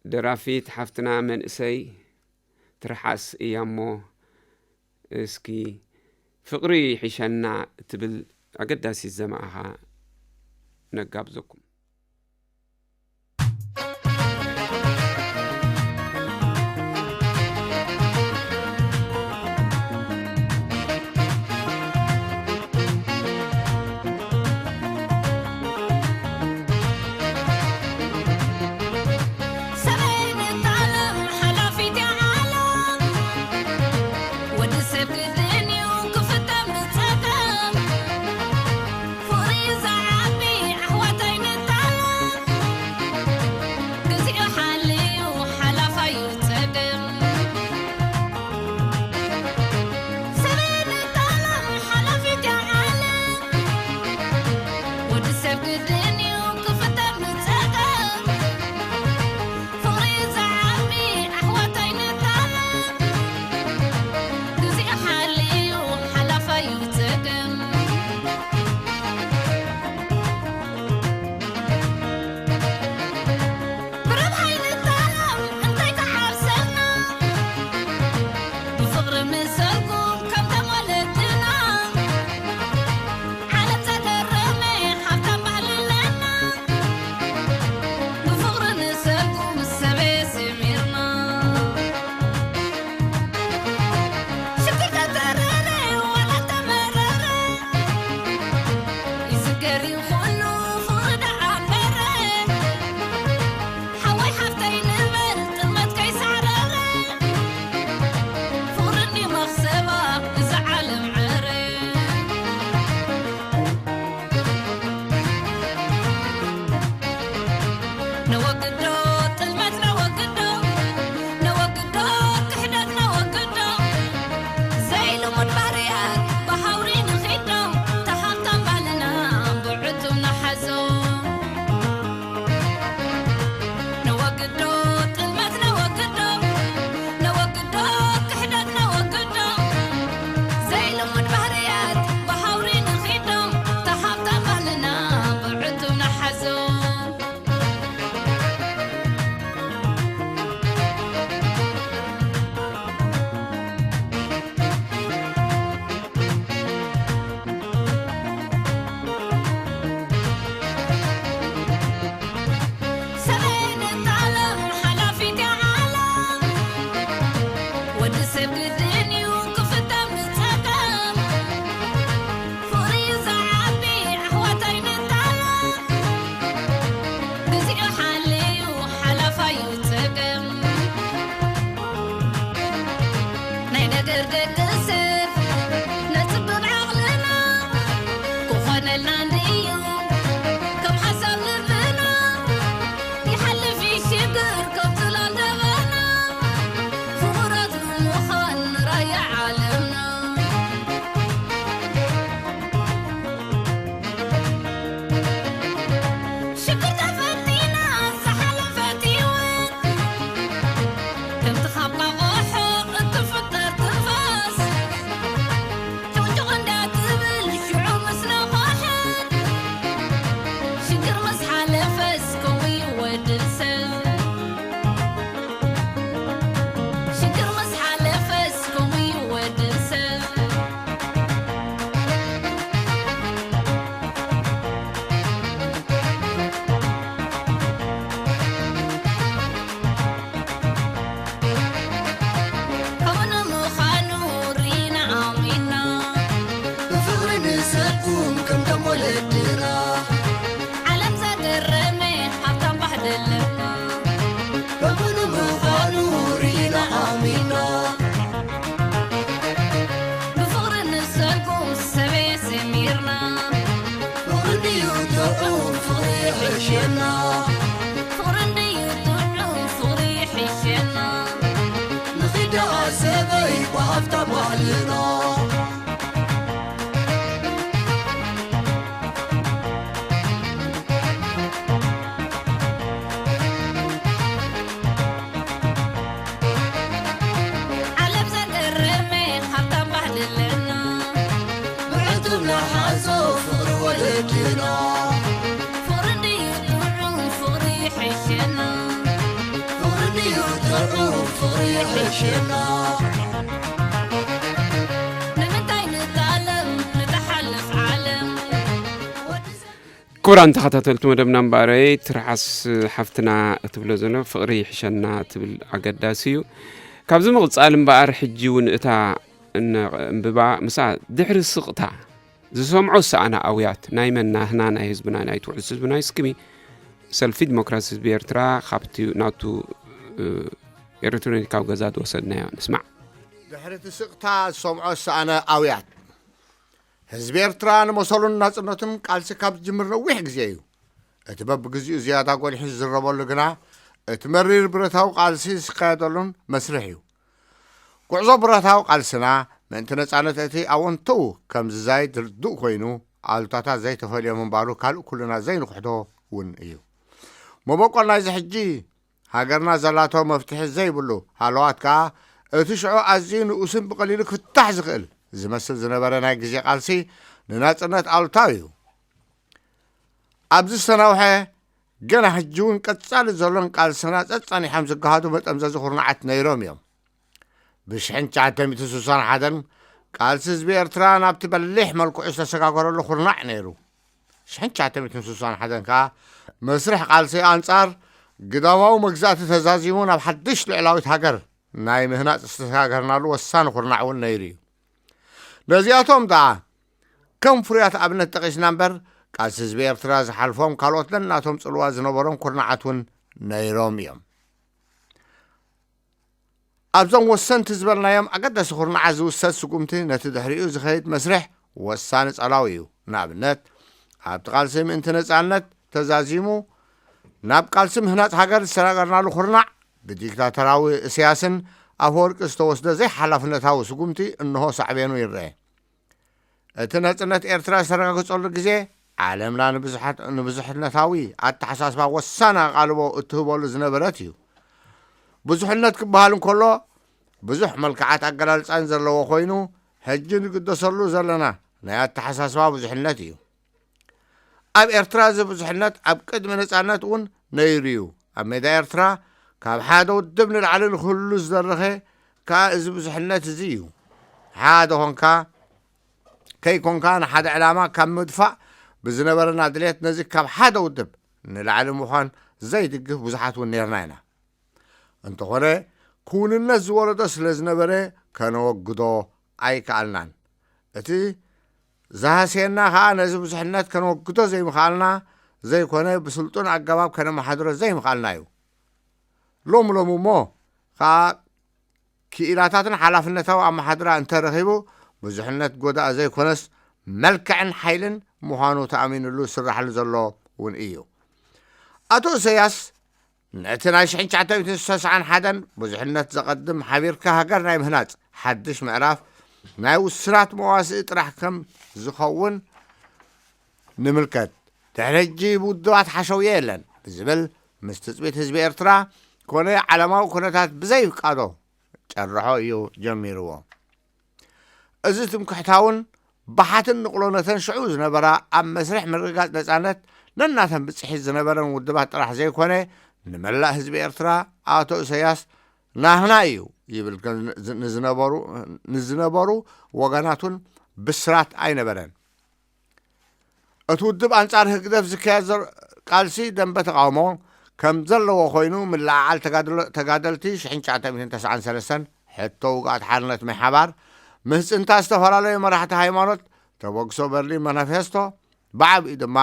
ደራፊት ሓፍትና መንእሰይ ትርሓስ እያ እሞ፣ እስኪ ፍቕሪ ይሕሸና እትብል ኣገዳሲት ዘማእኻ ነጋብዘኩም። ሰበይት ዓለም ሓላፊት ፍቕሩ ፍቕሪ ይሕሸና። ንምንታይ ንጣለም ንተሓልፍ ዓለም? ክቡራን ተኸታተልቲ መደብና እምበኣረይ ትርሓስ ሓፍትና እትብሎ ዘሎ ፍቕሪ ይሕሸና ትብል ኣገዳሲ እዩ። ካብዚ ምቕጻል እምበኣር ሕጂ እውን እታ እነ- እምብባ ምሳ ድሕሪ ስቕታ ዝሰምዖ ዝሰኣና ኣውያት ናይ መናህና ናይ ህዝብና ናይ ትውዕስ ህዝብና ይስክሚ ሰልፊ ዲሞክራሲ ህዝቢ ኤርትራ ካብቲ ናቱ ኤሌክትሮኒካዊ ገዛ ዝወሰድናዮ ንስማዕ። ድሕሪ እቲ ስቕታ ዝሰምዖ ዝሰኣነ ኣውያት ህዝቢ ኤርትራ ንመሰሉን ናጽነቱን ቃልሲ ካብ ዝጅምር ነዊሕ ግዜ እዩ። እቲ በብግዜኡ ዝያዳ ጎሊሑ ዝዝረበሉ ግና እቲ መሪር ብረታዊ ቃልሲ ዝካየደሉን መስርሕ እዩ። ጉዕዞ ብረታዊ ቃልስና ምእንቲ ነጻነት እቲ ኣወንትኡ ከም ዝዛይድ ርዱእ ኮይኑ ኣሉታታት ዘይተፈልዮ ምንባሩ ካልእ ኩልና ዘይንክሕዶ እውን እዩ። መበቆል ናይዚ ሕጂ ሃገርና ዘላቶ መፍትሒ ዘይብሉ ሃለዋት ከኣ እቲ ሽዑ ኣዝዩ ንኡስን ብቐሊሉ ክፍታሕ ዝኽእል ዝመስል ዝነበረ ናይ ግዜ ቃልሲ ንናጽነት ኣሉታዊ እዩ። ኣብዚ ዝተናውሐ ገና ሕጂ እውን ቀጻሊ ዘሎን ቃልስና ጸጻኒሖም ዝገሃዱ መጠምዘዚ ኩርናዓት ነይሮም እዮም። ብ1961 ቃልሲ ህዝቢ ኤርትራ ናብቲ በሊሕ መልክዑ ዝተሰጋገረሉ ኩርናዕ ነይሩ። 1961 ከኣ መስርሕ ቃልሲ ኣንጻር ግዳማዊ መግዛእቲ ተዛዚሙ ናብ ሓድሽ ልዕላዊት ሃገር ናይ ምህናጽ ዝተሰጋገርናሉ ወሳኒ ኩርናዕ እውን ነይሩ እዩ። ነዚኣቶም ደኣ ከም ፍሩያት ኣብነት ጠቒስና እምበር ቃልሲ ህዝቢ ኤርትራ ዝሓልፎም ካልኦት ነናቶም ጽልዋ ዝነበሮም ኩርናዓት እውን ነይሮም እዮም። ኣብዞም ወሰንቲ ዝበልናዮም ኣገደሲ ኩርናዓት ዝውሰድ ስጉምቲ ነቲ ድሕሪኡ ዝኸይድ መስርሕ ወሳኒ ጸላዊ እዩ። ንኣብነት ኣብቲ ቃልሲ ምእንቲ ነጻነት ተዛዚሙ ናብ ቃልሲ ምህናጽ ሃገር ዝሰጋገርናሉ ኩርናዕ ብዲክታተራዊ እስያስን ኣፈወርቂ ዝተወስደ ዘይሓላፍነታዊ ስጉምቲ እንሆ ሳዕቤኑ ይረአ። እቲ ነጽነት ኤርትራ ዝተረጋገጸሉ ግዜ ዓለምና ንብዙሓት- ንብዙሕነታዊ ኣተሓሳስባ ወሳኒ ኣቓልቦ እትህበሉ ዝነበረት እዩ። ብዙሕነት ክበሃል እንከሎ ብዙሕ መልክዓት ኣገላልጻን ዘለዎ ኮይኑ ሕጂ ንግደሰሉ ዘለና ናይ ኣተሓሳስባ ብዙሕነት እዩ። ኣብ ኤርትራ እዚ ብዙሕነት ኣብ ቅድሚ ነጻነት እውን ነይሩ እዩ። ኣብ ሜዳ ኤርትራ ካብ ሓደ ውድብ ንላዕሊ ንክህሉ ዝደረኸ ከኣ እዚ ብዙሕነት እዚ እዩ። ሓደ ኮንካ ከይኮንካ ንሓደ ዕላማ ካብ ምድፋእ ብዝነበረና ድሌት ነዚ ካብ ሓደ ውድብ ንላዕሊ ምዃን ዘይድግፍ ብዙሓት እውን ነርና ኢና። እንተኾነ ክውንነት ዝወረዶ ስለ ዝነበረ ከነወግዶ ኣይከኣልናን። እቲ ዝሃስየና ከኣ ነዚ ብዙሕነት ከነወግዶ ዘይምኽኣልና ዘይኮነ ብስልጡን ኣገባብ ከነመሓድሮ ዘይምኽኣልና እዩ። ሎሚ ሎሚ እሞ ከኣ ክኢላታትን ሓላፍነታዊ ኣመሓድራ እንተረኺቡ ብዙሕነት ጎዳእ ዘይኮነስ መልክዕን ሓይልን ምዃኑ ተኣሚንሉ ዝስራሕሉ ዘሎ እውን እዩ። ኣቶ እሰያስ ነቲ ናይ 1961 ብዙሕነት ዘቐድም ሓቢርካ ሃገር ናይ ምህናጽ ሓድሽ ምዕራፍ ናይ ውስናት መዋስኢ ጥራሕ ከም ዝኸውን ንምልከት። ድሕሪ ሕጂ ብውድባት ሓሸውየ የለን ብዝብል ምስ ትጽቢት ህዝቢ ኤርትራ ኮነ ዓለማዊ ኩነታት ብዘይፍቃዶ ጨርሖ እዩ ጀሚርዎ። እዚ ትምክሕታውን ባሓትን ንቕሎነተን ሽዑ ዝነበራ ኣብ መስርሕ ምርግጋጽ ነጻነት ነናተን ብጽሒት ዝነበረን ውድባት ጥራሕ ዘይኮነ ንመላእ ህዝቢ ኤርትራ ኣቶ እሰያስ ናህና እዩ ይብል ከም ዝ- ንዝነበሩ ንዝነበሩ ወገናቱን ብስራት ኣይነበረን። እቲ ውድብ ኣንጻር ህግደፍ ዝካየድ ዘሎ ቃልሲ ደንበ ተቃውሞ ከም ዘለዎ ኮይኑ ምልዕዓል ተጋድሎ- ተጋደልቲ 1993 ሕቶ ውግኣት ሓርነት ምሕባር ምህጽንታ ዝተፈላለዩ መራሕቲ ሃይማኖት ተበግሶ በርሊን ማናፌስቶ ብዓብኡ ድማ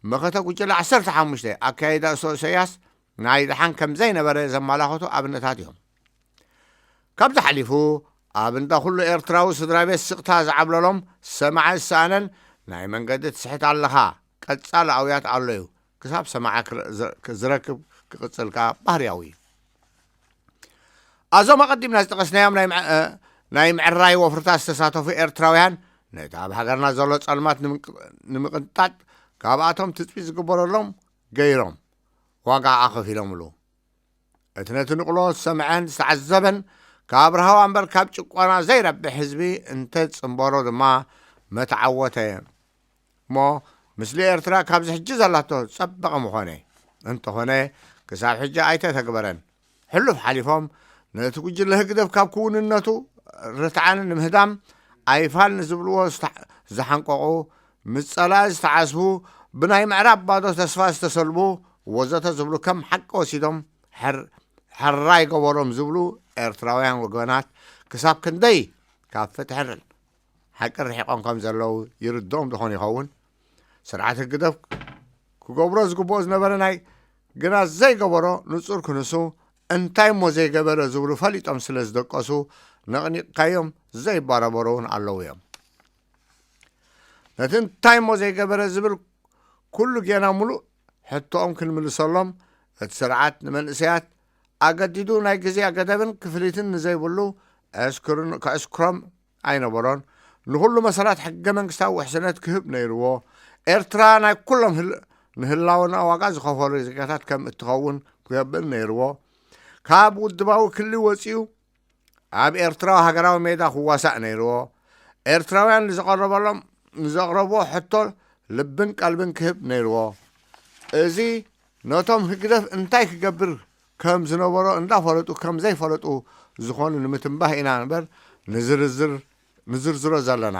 መኸተ ጉጅለ 15 ኣካይዳ እሶ እሰያስ ናይ ደሓን ከም ዘይነበረ ዘመላኸቱ ኣብነታት እዮም። ካብዚ ሓሊፉ ኣብ እንዳ ኩሉ ኤርትራዊ ስድራ ቤት ስቕታ ዝዓብለሎም ሰማዐ ዝሰኣነን ናይ መንገዲ ትስሕት ኣለኻ ቀጻሊ ኣውያት ኣሎ እዩ። ክሳብ ሰማዐ ክረ- ዝ- ዝረክብ ክቕጽል ከኣ ባህርያዊ እዩ። ኣዞም ኣቐዲምና ዝጠቐስናዮም ናይ ምዕ- እ፣ ናይ ምዕራይ ወፍርታት ዝተሳተፉ ኤርትራውያን ነቲ ኣብ ሃገርና ዘሎ ጸልማት ንምንቅ- ንምቕንጣጥ ካብኣቶም ትጽቢት ዝግበረሎም ገይሮም ዋጋ ኣኸፊሎምሉ። እቲ ነቲ ንቕሎ ዝሰምዐን ዝተዓዘበን ካብ ራህዋ እምበር ካብ ጭቆና ዘይረብሕ ህዝቢ እንተ ጽንበሮ ድማ መተዓወተ እሞ ምስሊ ኤርትራ ካብዚ ሕጂ ዘላቶ ጸበቐ ምኾነ። እንተኾነ ክሳብ ሕጂ ኣይተተግበረን። ሕሉፍ ሓሊፎም ነቲ ጉጅለ ህግደፍ ካብ ክውንነቱ ርትዓን ንምህዳም ኣይፋል ንዝብልዎ ዝሓንቀቑ፣ ምስ ጸላኢ ዝተዓስቡ፣ ብናይ ምዕራብ ባዶ ተስፋ ዝተሰልቡ ወዘተ ዝብሉ ከም ሓቂ ወሲዶም ሕራይ ገበሮም ዝብሉ ኤርትራውያን ወገናት ክሳብ ክንደይ ካብ ፍትሕን ሓቂ ርሒቖም ከም ዘለዉ ይርድኦም ዝኾን ይኸውን? ስርዓት ህግደፍ ክገብሮ ዝግብኦ ዝነበረ ናይ ግና ዘይገበሮ ንጹር ክንሱ እንታይ እሞ ዘይገበረ ዝብሉ ፈሊጦም ስለ ዝደቀሱ ነቕኒቕካዮም ዘይባረበሩ እውን ኣለዉ እዮም። ነቲ እንታይ እሞ ዘይገበረ ዝብል ኩሉ ጌና ሙሉእ ሕቶኦም ክንምልሰሎም እቲ ስርዓት ንመንእሰያት ኣገዲዱ ናይ ግዜ ገደብን ክፍሊትን ንዘይብሉ ከዕስክሮም ኣይነበሮን። ንኹሉ መሰላት ሕገ መንግስታዊ ውሕስነት ክህብ ነይርዎ። ኤርትራ ናይ ኩሎም ንህላውና ዋጋ ዝኸፈሉ ዜጋታት ከም እትኸውን ክገብር ነይርዎ። ካብ ውድባዊ ክሊ ወጺኡ ኣብ ኤርትራዊ ሃገራዊ ሜዳ ክዋሳእ ነይርዎ። ኤርትራውያን ንዘቐረበሎም ንዘቕረብዎ ሕቶ ልብን ቀልብን ክህብ ነይርዎ። እዚ ነቶም ህግደፍ እንታይ ክገብር ከም ዝነበሮ እንዳፈለጡ ከም ዘይፈለጡ ዝኾኑ ንምትንባህ ኢና እምበር ንዝርዝር ንዝርዝሮ ዘለና።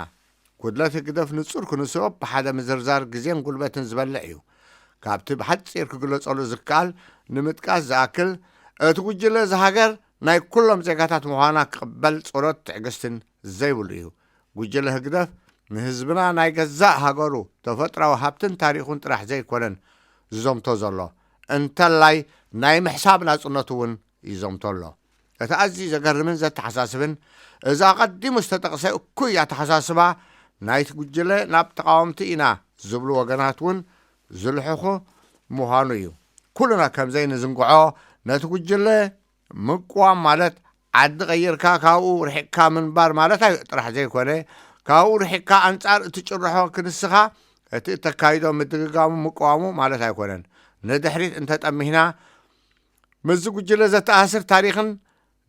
ጉድለት ህግደፍ ንጹር ክንስኦ ብሓደ ምዝርዛር ግዜን ጉልበትን ዝበልዕ እዩ። ካብቲ ብሓጺር ክግለጸሉ ዝከኣል ንምጥቃስ ዝኣክል፣ እቲ ጉጅለ እዚ ሃገር ናይ ኩሎም ዜጋታት ምዃና ክቕበል ጸሎት ትዕግስትን ዘይብሉ እዩ። ጉጅለ ህግደፍ ንህዝብና ናይ ገዛእ ሃገሩ ተፈጥራዊ ሃብትን ታሪኹን ጥራሕ ዘይኮነን ዝዘምቶ ዘሎ፣ እንተላይ ናይ ምሕሳብ ናጽነቱ እውን ይዘምቶ ኣሎ። እቲ ኣዝዩ ዘገርምን ዘተሓሳስብን፣ እዚ ኣቐዲሙ ዝተጠቕሰ እኩይ ኣተሓሳስባ ናይቲ ጉጅለ ናብ ተቓወምቲ ኢና ዝብሉ ወገናት እውን ዝልሕኹ ምዃኑ እዩ። ኩልና ከም ዘይንዝንግዖ፣ ነቲ ጉጅለ ምቅዋም ማለት ዓዲ ቀይርካ ካብኡ ርሒቕካ ምንባር ማለት ኣይ-፣ ጥራሕ ዘይኮነ፣ ካብኡ ርሒቕካ ኣንጻር እቲ ጭርሖ ክንስኻ እቲ እተካይዶ ምድግጋሙ ምቅዋሙ ማለት ኣይኮነን። ንድሕሪት እንተጠሚህና፣ ምስዚ ጉጅለ ዘተኣሳስር ታሪኽን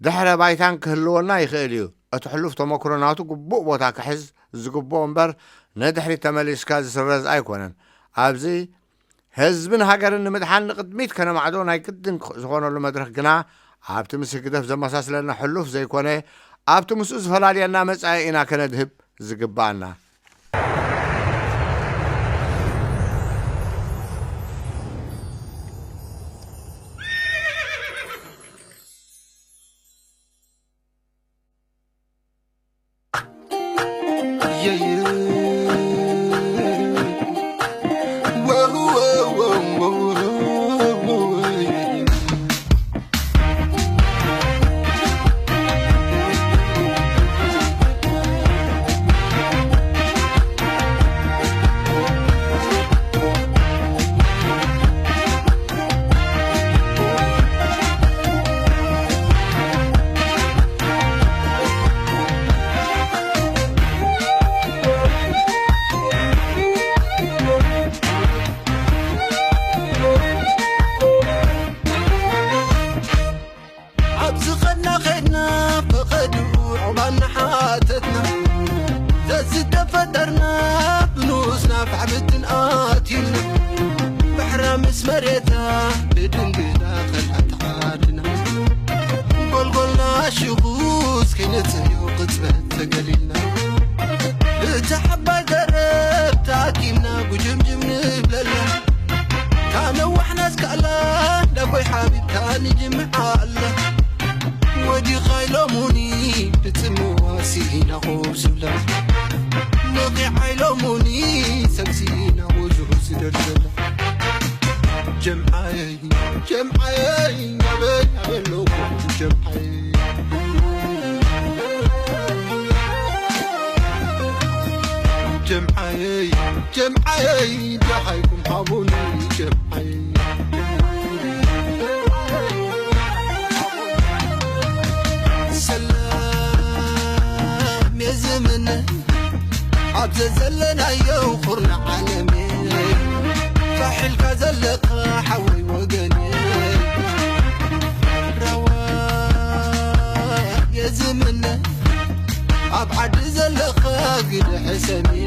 ድሕረ ባይታን ክህልወና ይኽእል እዩ። እቲ ሕሉፍ ተመክሮ ናቱ ግቡእ ቦታ ክሕዝ ዝግብኦ እምበር፣ ንድሕሪት ተመሊስካ ዝስረዝ ኣይኮነን። ኣብዚ ህዝብን ሃገርን ንምድሓን ንቕድሚት ከነማዕዶ ናይ ግድን ክኽ-፣ ዝኾነሉ መድረኽ ግና፣ ኣብቲ ምስ ህግደፍ ዘመሳስለና ሕሉፍ ዘይኮነ፣ ኣብቲ ምስኡ ዝፈላልየና መጻኢ ኢና ከነድህብ ዝግብኣና። ኣብዚ ኸድና ኸድና ፈቐድኡ ዕቑባ እናሓተትና፣ ዘዝተፈጠርና ብንኡስና ፋሕብትን ኣትዩና፣ ባሕራ ምስ መሬታ ብድንግላ ኸልኣት ዓድና። ጎልጎልና ሽኹስ ከይነጽህዮ ቅጽበት ተገሊልና፣ እታ ዓባይ ገረብ ተኣኪብና ጉጅምጅም ንብለላ። ታነዋሕና እስካላ ዳጎይ ሓቢብካ ንጅምዓ ኣላ። ወዲኻ ኢሎሙኒ ብጽምዋ ሲኢና ኮፍ ዝብላ። ነቒዓ ኢሎሙኒ ሰብ ሲኢና ወዝሑ ዝደርዘላ። ጀምዓየይ ጀምዓየይ ናበይ ናበይ ኣለኹም ጀምዓየይ። ጀምዓየይ ጀምዓየይ ደሃይኩም ሃቡኒ ጀምዓየይ። ሰላም የዝምነ ኣብ ዘዘለናዮ ኩርናዕ ዓለመይ ፋሕ ኢልካ ዘለኻ ሓወይ ወገነይ። ራዋ የዝምነ ኣብ ዓዲ ዘለኻ ግደ ሕሰመይ፣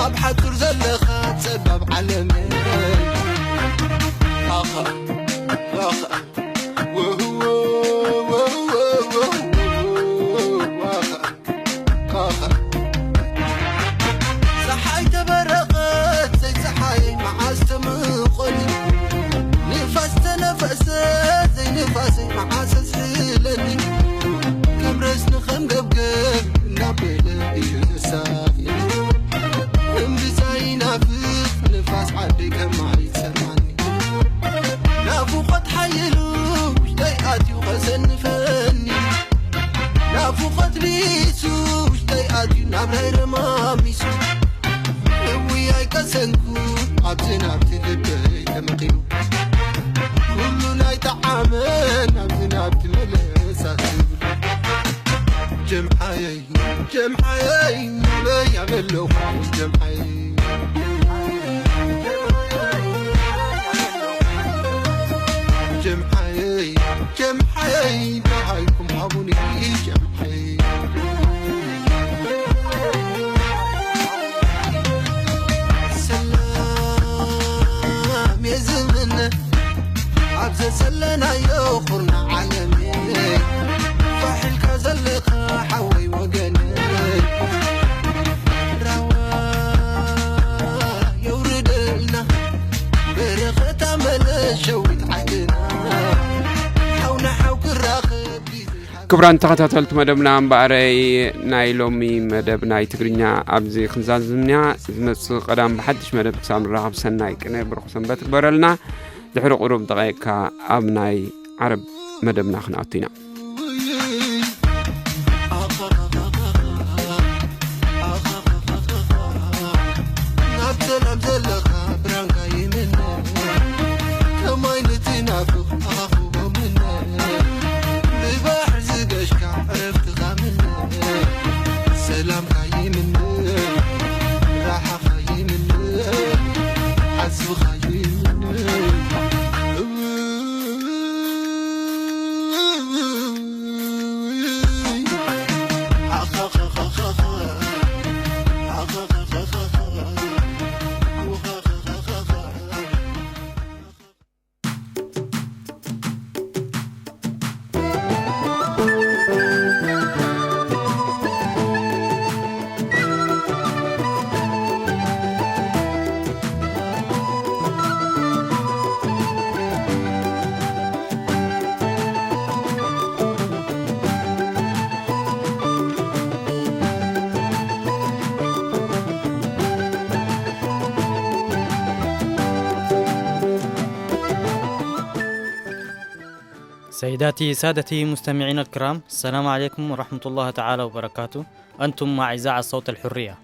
ኣብ ሓጹር ዘለኻ ጸባብ ዓለመይ። ኣኻ ኣኻ ወሁ ንፋሰይ መዓስ ኣዝሕለኒ፣ ከም ረስኒ ከም ገብገብ እናበለ እዩ ዘሳቕየኒ። እምብዛ ይናፍቕ ንፋስ ዓደይ ከም ማይ ይሰማኒ። ናፍቖት ሓይሉ ውሽጠይ ኣትዩ ከሰንፈኒ፣ ናፍቖት ሊሱ ውሽጠይ ኣትዩ ናብራይ ረማሚሱ። እውይ ኣይቀሰንኩ ኣብዚ ናብቲ ልበይ ተመኺሉ፣ ኩሉ ናይ ጠዓመ ናብዚ ናብቲ መለስ ኣትብሉ። ጀምዓየይ ጀምዓየይ ናበይ ኣበለኹ ጀምዓየይ። ጀምዓየይ ጀምዓየይ ደሃይኩም ሃቡኒ ጀምዓየይ። ሰላም የዝምነ ኣብ ዘሰለናዮ ኩርና ዓለመይ። ፋሕ ኢልካ ዘለኻ ሓወይ ወገነይ። ራዋ የውርደልና በረኸታ መለሸዊት ዓድና። ሓው ንሓው ክራኸብ ግዜ ክቡራን ተኸታተልቲ መደብና እምበኣረይ ናይ ሎሚ መደብ ናይ ትግርኛ ኣብዚ ክንዛዝምንያ። ዝመጽእ ቀዳም ብሓድሽ መደብ ክሳብ ንራኸብ ሰናይ ቅነ ብሩኽ ሰንበት ግበረልና። ድሕሪ ቁሩብ ደቂቕካ ኣብ ናይ ዓረብ መደብና ክንኣቱ ኢና። ናብ ሰላም ዘለኻ ብራንካ ይምነ፣ ከማይ ነቲ ናፍቕ ኣኻኽቦ ምነ፣ ብባሕሪ ዝገሽካ ዕረፍትኻ ምነ፣ ሰላምካ ይምነ፣ ራሓኻ ይምነ፣ ሓዝኻ ይምነ። سيداتي سادتي مستمعينا الكرام، السلام عليكم ورحمة الله تعالى وبركاته. أنتم مع إذاعة صوت الحرية.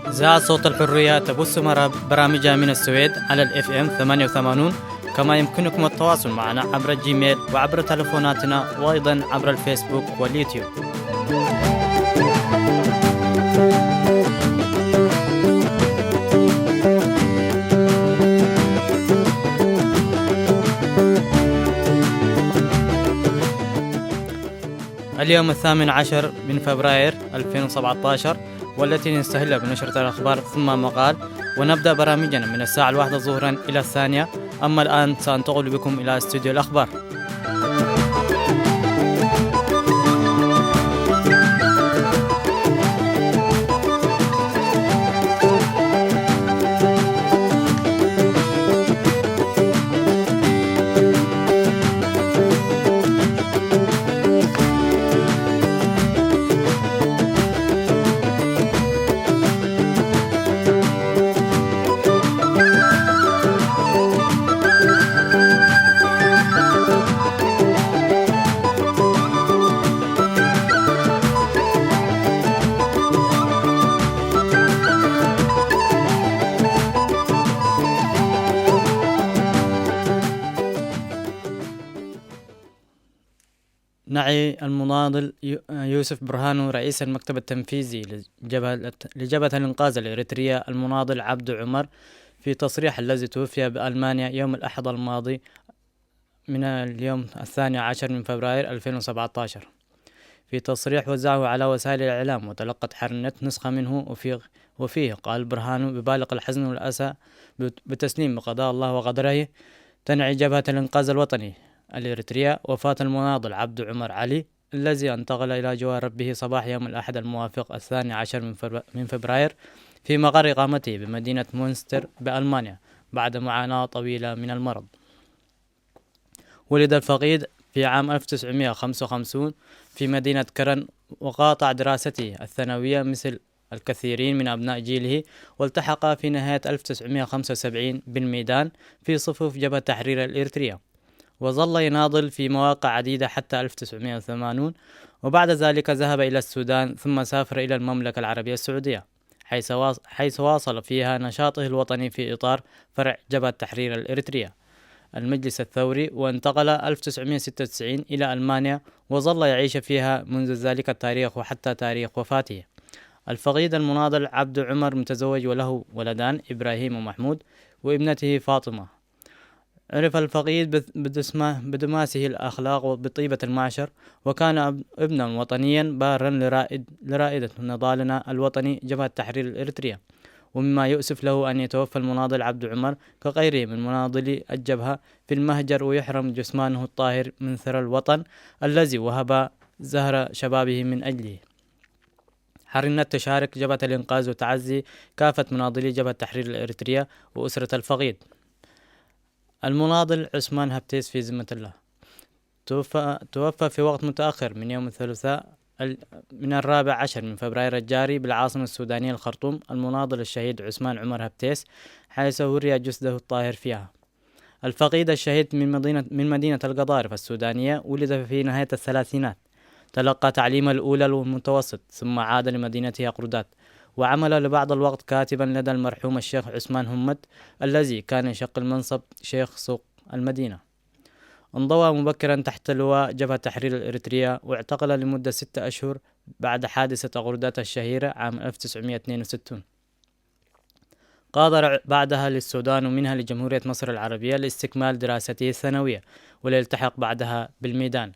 إذاعة صوت الحرية تبث مرا-، برامجها من السويد على ال إف إم ثمانية وثمانين، كما يمكنكم التواصل معنا عبر الجيميل وعبر تلفوناتنا وأيضًا عبر الفيسبوك واليوتيوب. اليوم الثامن عشر من فبراير ألفين وسبعتاشر، والتي نستهل بنشرة الأخبار ثم مقال، ونبدأ برامجنا من الساعة الواحدة ظهرا إلى الثانية. أما الآن سأنتقل بكم إلى استوديو الأخبار. نعي المناضل يو-، يوسف برهانو رئيس المكتب التنفيذي لجبهة، لجبهة الإنقاذ الإريترية المناضل عبد عمر في تصريح الذي توفي بألمانيا يوم الأحد الماضي من اليوم الثاني عشر من فبراير ألفين وسبعتاشر. في تصريح وزعه على وسائل الإعلام وتلقت حرنت نسخة منه، وفي، وفيه قال برهانو ببالغ الحزن والأسى بت-، بتسليم قضاء الله وقدره، تنعي جبهة الإنقاذ الوطني الإريترية وفاة المناضل عبد عمر علي، الذي انتقل إلى جوار ربه صباح يوم الأحد الموافق الثاني عشر من فبر-، من فبراير في مقر إقامته بمدينة مونستر بألمانيا بعد معاناة طويلة من المرض. ولد الفقيد في عام ألف وتسعمية وخمسة وخمسين في مدينة كرن، وقاطع دراسته الثانوية مثل الكثيرين من أبناء جيله، والتحق في نهاية ألف وتسعمية وخمسة وسبعين بالميدان في صفوف جبهة تحرير الإريترية، وظل يناضل في مواقع عديدة حتى ألف وتسعمية وثمانين، وبعد ذلك ذهب إلى السودان ثم سافر إلى المملكة العربية السعودية، حيث واص-، حيث واصل فيها نشاطه الوطني في إطار فرع جبهة تحرير الإريترية، المجلس الثوري، وانتقل ألف وتسعمية وستة وتسعين إلى ألمانيا، وظل يعيش فيها منذ ذلك التاريخ وحتى تاريخ وفاته. الفقيد المناضل عبد عمر متزوج وله ولدان، إبراهيم ومحمود، وابنته فاطمة. عرف الفقيد بث-، بدسمة-، بدماسه الأخلاق وبطيبة المعشر، وكان أب-، ابنا وطنيا بارا لرائد-، لرائدة نضالنا الوطني جبهة تحرير الإريترية، ومما يؤسف له أن يتوفى المناضل عبد عمر كغيره من مناضلي الجبهة في المهجر، ويحرم جثمانه الطاهر من ثرى الوطن الذي وهب زهر شبابه من أجله. حرنت تشارك جبهة الإنقاذ وتعزي كافة مناضلي جبهة تحرير الإريترية وأسرة الفقيد. المناضل عثمان هبتيس في ذمة الله. توفى، توفى في وقت متأخر من يوم الثلاثاء ال-، من الرابع عشر من فبراير الجاري بالعاصمة السودانية الخرطوم المناضل الشهيد عثمان عمر هبتيس، حيث وري جسده الطاهر فيها. الفقيد الشهيد من مدينة، من مدينة القضارف السودانية، ولد في نهاية الثلاثينات. تلقى تعليم الأولى والمتوسط، ثم عاد لمدينته أقردات، وعمل لبعض الوقت كاتبا لدى المرحوم الشيخ عثمان همت، الذي كان يشغل منصب شيخ سوق المدينة. انضوى مبكرا تحت لواء جبهة تحرير الإريترية، واعتقل لمدة ستة أشهر بعد حادثة أقردات الشهيرة عام ألف وتسعمية واثنين وستين. غادر بعدها للسودان، ومنها لجمهورية مصر العربية لاستكمال دراسته الثانوية، وليلتحق بعدها بالميدان.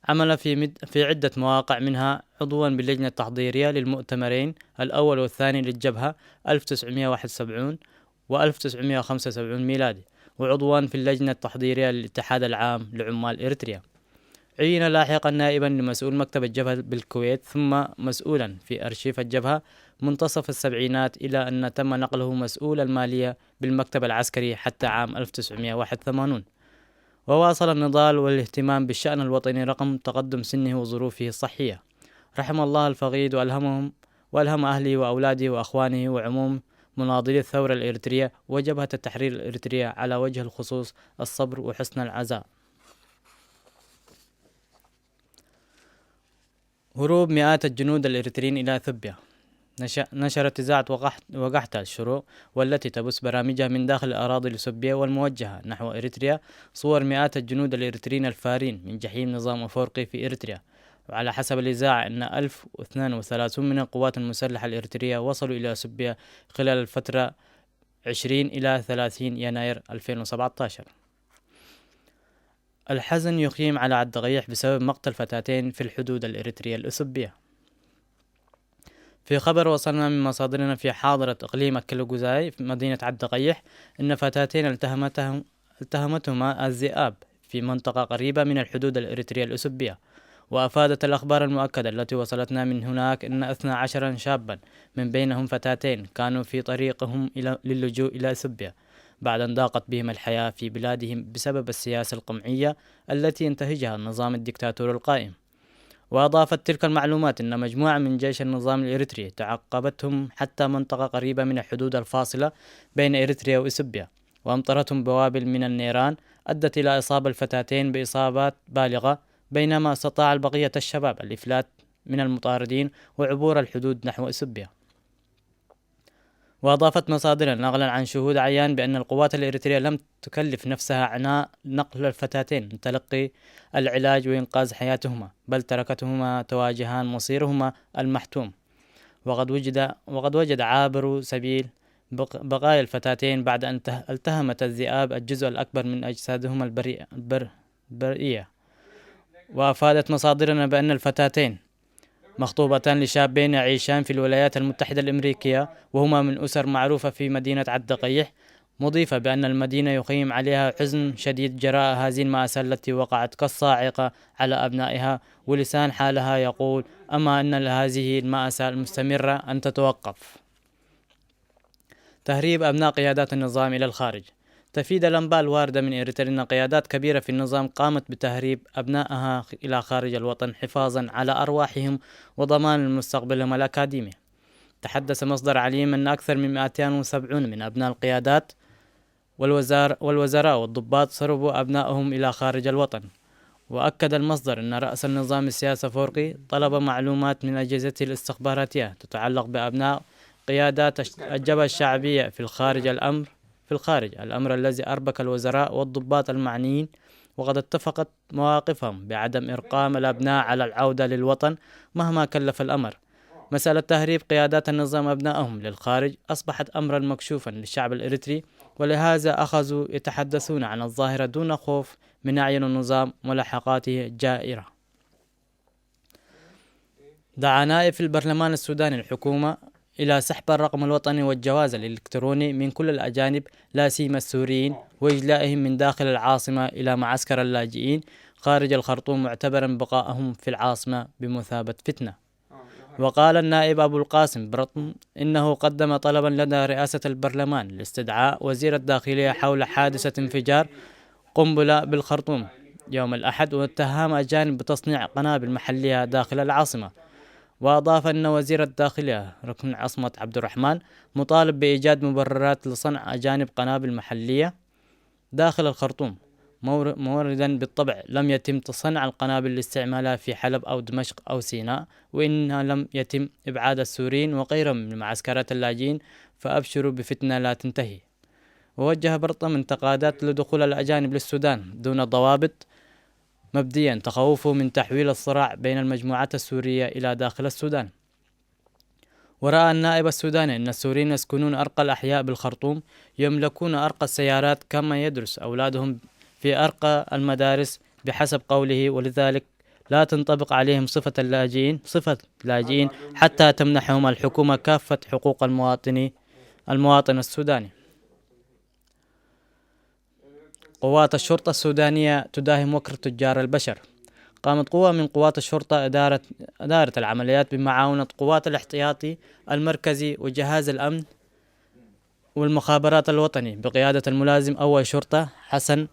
عمل في مد-، في عدة مواقع، منها عضوا باللجنة التحضيرية للمؤتمرين الأول والثاني للجبهة ألف وتسعمية وواحد وسبعين وألف وتسعمية وخمسة وسبعين ميلادي، وعضوا في اللجنة التحضيرية للاتحاد العام لعمال إريتريا. عين لاحقا نائبا لمسؤول مكتب الجبهة بالكويت، ثم مسؤولا في أرشيف الجبهة منتصف السبعينات، إلى أن تم نقله مسؤول المالية بالمكتب العسكري حتى عام ألف وتسعمية وواحد وثمانين. وواصل النضال والاهتمام بالشأن الوطني رغم تقدم سنه وظروفه الصحية. رحم الله الفقيد، وألهمهم، وألهم أهله وأولاده وأخوانه وعموم مناضلي الثورة الإريترية وجبهة التحرير الإريترية على وجه الخصوص الصبر وحسن العزاء. هروب مئات الجنود الإريتريين إلى إثيوبيا. نش-، نشرت إذاعة وقحت-، وقحتة الشروق، والتي تبث برامجها من داخل الأراضي الإثيوبية والموجهة نحو إريتريا، صور مئات الجنود الإريتريين الفارين من جحيم نظام أفورقي في إريتريا. وعلى حسب الإذاعة، أن ألف واثنين وثلاثين من القوات المسلحة الإريترية وصلوا إلى إثيوبيا خلال الفترة عشرين إلى ثلاثين يناير ألفين وسبعتاشر. الحزن يقيم على عدقيح بسبب مقتل فتاتين في الحدود الإريترية الإثيوبية. في خبر وصلنا من مصادرنا في حاضرة إقليم أكلوغوزاي في مدينة عدقيح، إن فتاتين التهمتهم-، التهمتهما الذئاب في منطقة قريبة من الحدود الإريترية الإثيوبية. وأفادت الأخبار المؤكدة التي وصلتنا من هناك إن اثنا عشر شابا، من بينهم فتاتين، كانوا في طريقهم إلى، للجوء إلى إثيوبيا بعد أن ضاقت بهم الحياة في بلادهم بسبب السياسة القمعية التي ينتهجها النظام الدكتاتوري القائم. وأضافت تلك المعلومات أن مجموعة من جيش النظام الإريتري تعقبتهم حتى منطقة قريبة من الحدود الفاصلة بين إريتريا وإثيوبيا، وأمطرتهم بوابل من النيران أدت إلى إصابة الفتاتين بإصابات بالغة، بينما استطاع البقية الشباب الإفلات من المطاردين وعبور الحدود نحو إثيوبيا. وأضافت مصادرنا نقلا عن شهود عيان بأن القوات الإريترية لم تكلف نفسها عناء نقل الفتاتين لتلقي العلاج وإنقاذ حياتهما، بل تركتهما تواجهان مصيرهما المحتوم. وقد وجد، وقد وجد عابر سبيل بق-، بقايا الفتاتين بعد أن ته-، التهمت الذئاب الجزء الأكبر من أجسادهما البريئة، البر-، البريئة. وأفادت مصادرنا بأن الفتاتين مخطوبتان لشابين يعيشان في الولايات المتحدة الأمريكية، وهما من أسر معروفة في مدينة عدقيح، مضيفة بأن المدينة يخيم عليها حزن شديد جراء هذه المأساة التي وقعت كالصاعقة على أبنائها، ولسان حالها يقول: أما أن هذه المأساة المستمرة أن تتوقف. تهريب أبناء قيادات النظام إلى الخارج. تفيد الأنباء الواردة من إريتريا أن قيادات كبيرة في النظام قامت بتهريب أبنائها إلى خارج الوطن حفاظا على أرواحهم وضمان مستقبلهم الأكاديمي. تحدث مصدر عليم أن أكثر من مائتين وسبعين من أبناء القيادات والوزار-، والوزراء والضباط سربوا أبنائهم إلى خارج الوطن. وأكد المصدر أن رأس النظام السياسي أفورقي طلب معلومات من أجهزته الاستخباراتية تتعلق بأبناء قيادات الش-، الجبهة الشعبية في الخارج الأمر، في الخارج، الأمر الذي أربك الوزراء والضباط المعنيين، وقد اتفقت مواقفهم بعدم إرقام الأبناء على العودة للوطن مهما كلف الأمر. مسألة تهريب قيادات النظام أبنائهم للخارج أصبحت أمرا مكشوفا للشعب الإريتري، ولهذا أخذوا يتحدثون عن الظاهرة دون خوف من أعين النظام وملاحقاته الجائرة. دعا نائب في البرلمان السوداني الحكومة إلى سحب الرقم الوطني والجواز الإلكتروني من كل الأجانب، لا سيما السوريين، وإجلائهم من داخل العاصمة إلى معسكر اللاجئين خارج الخرطوم، معتبرا بقاءهم في العاصمة بمثابة فتنة. وقال النائب أبو القاسم برطم إنه قدم طلبا لدى رئاسة البرلمان لاستدعاء وزير الداخلية حول حادثة انفجار قنبلة بالخرطوم يوم الأحد، واتهام أجانب بتصنيع قنابل محلية داخل العاصمة. وأضاف أن وزير الداخلية ركن عصمت عبد الرحمن مطالب بإيجاد مبررات لصنع أجانب قنابل محلية داخل الخرطوم، مور-، موردا بالطبع لم يتم صنع القنابل لاستعمالها في حلب أو دمشق أو سيناء، وإنها لم يتم إبعاد السوريين وغيرهم من معسكرات اللاجئين، فأبشروا بفتنة لا تنتهي. ووجه برطم انتقادات لدخول الأجانب للسودان دون ضوابط، مبديا تخوفه من تحويل الصراع بين المجموعات السورية إلى داخل السودان. ورأى النائب السوداني أن السوريين يسكنون أرقى الأحياء بالخرطوم، يملكون أرقى السيارات، كما يدرس أولادهم في أرقى المدارس بحسب قوله، ولذلك لا تنطبق عليهم صفة اللاجئين، صفة اللاجئين، حتى تمنحهم الحكومة كافة حقوق المواطن، المواطن السوداني. قوات الشرطة السودانية تداهم وكر تجار البشر. قامت قوة من قوات الشرطة إدارة، إدارة العمليات بمعاونة قوات الاحتياطي المركزي وجهاز الأمن والمخابرات الوطني بقيادة الملازم أول شرطة حسن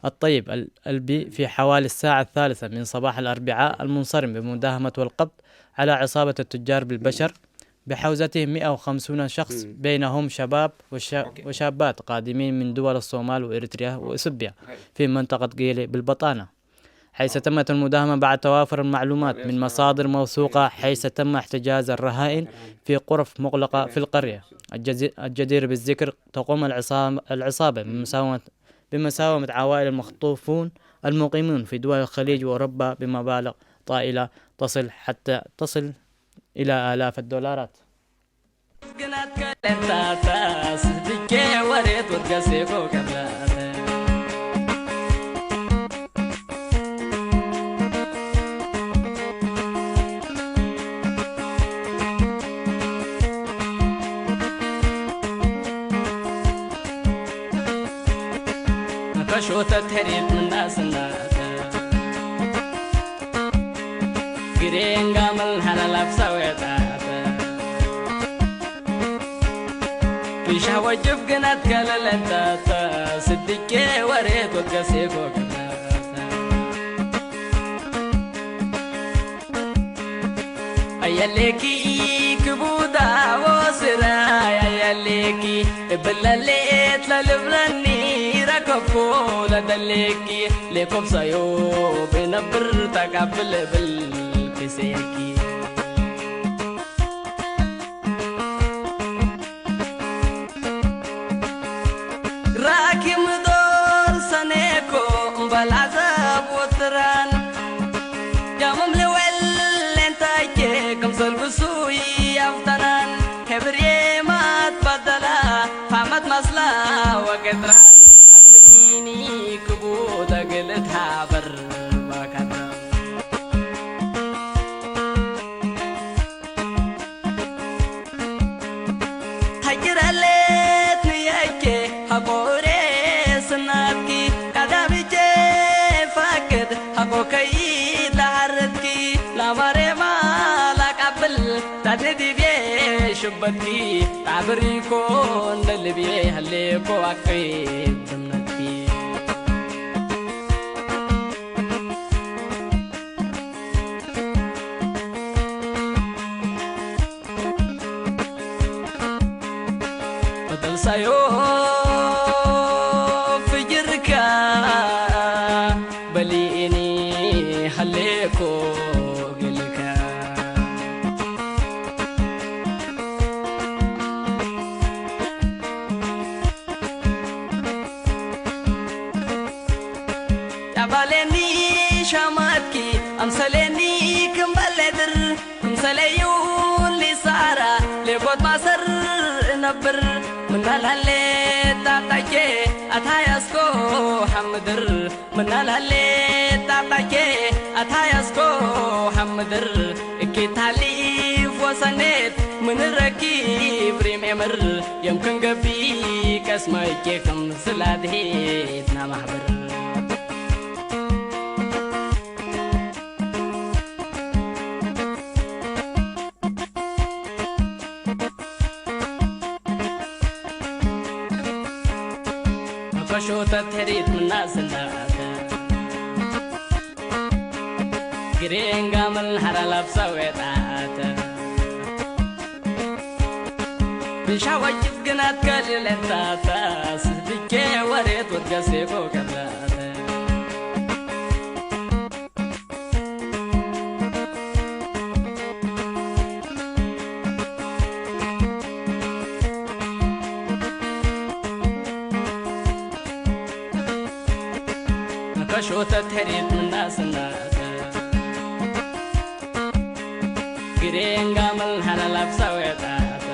الطيب ال-، البي في حوالي الساعة الثالثة من صباح الأربعاء المنصرم بمداهمة والقبض على عصابة التجار بالبشر بحوزتهم مئة وخمسون شخص، بينهم شباب وش-، وشابات قادمين من دول الصومال وإريتريا وإثيوبيا في منطقة قيلي بالبطانة، حيث تمت المداهمة بعد توافر المعلومات من مصادر موثوقة، حيث تم احتجاز الرهائن في غرف مغلقة في القرية. الجزي-، الجدير بالذكر، تقوم العصام-، العصابة بمساومة، بمساومة عوائل المخطوفون المقيمون في دول الخليج وأوروبا بمبالغ طائلة تصل حتى، تصل إلى آلاف الدولارات. ከሾተት ሄሪት ምናስናተ ግሬን ጋመል ሃላላፍ ሳዌጣተ ቢሻ ወጅብ ግናት ከለለታተ ስድቄ ወሬት ወትገሴ ጎግናተ አያሌኪ ክቡዳ ወስራ አያሌኪ እብለሌት ለልብለኒ ረከብኮ ለደሌኪ ሌኮብሳዮ ብነብር ተቃብል ብል ክሴኪ ራኪም ዶር ሰኔኮ እምበል ዓዘብ ወትራን ያመም ልወል ሌንታዬ ክምሰል ብሱይ ኣፍተናን ሕብር የማት ባደላ ፋመት ማስላ ወገጥራን ኣክብሊኒ ክቡት ኣገልት ሃበር ባካታ ሃጅራለት ንያይኬ ሃቆ ከይተሃረትኪ ላማሬማ ላቃብል ታድድቤ ሽበትኪ ጣብሪኮ እንደ ልብዬ ህሌኮ ኣክሬ እምነትኪ። በደልሳዮ ፍጅርካ በሊእኒ ሃሌኮ ገልካ። ጣባሌኒ ሻማትኪ ኣምሰሌኒ ክምበሌድር ክምሰለዩ ሊሳራ ሌጎት ማሰር እነብር ምናልሃሌ ጣጣቼ ኣታያስኮ ሓምድር ምናልሃሌ ጣጣቼ ኣታያስኮ ሓምድር እኪታሊ ወሰኔት ምንረኪብ ሪም ኤምር የምክን ገቢ ቀስመ እጄክም ስላድሄት ናማሕብር። ከሾተት ሄሪት ምናስናተ ግሬን ጋመል ሐራላብ ሰዌጣተ ብሻ ወጅብ ግናት ከልለታታ ስድኬ ወሬት ወትገሴ ኮከላተ። ከሾተት ሄሪት ምናስናተ ግሬን ጋመል ሐላላብ ሰዌጣተ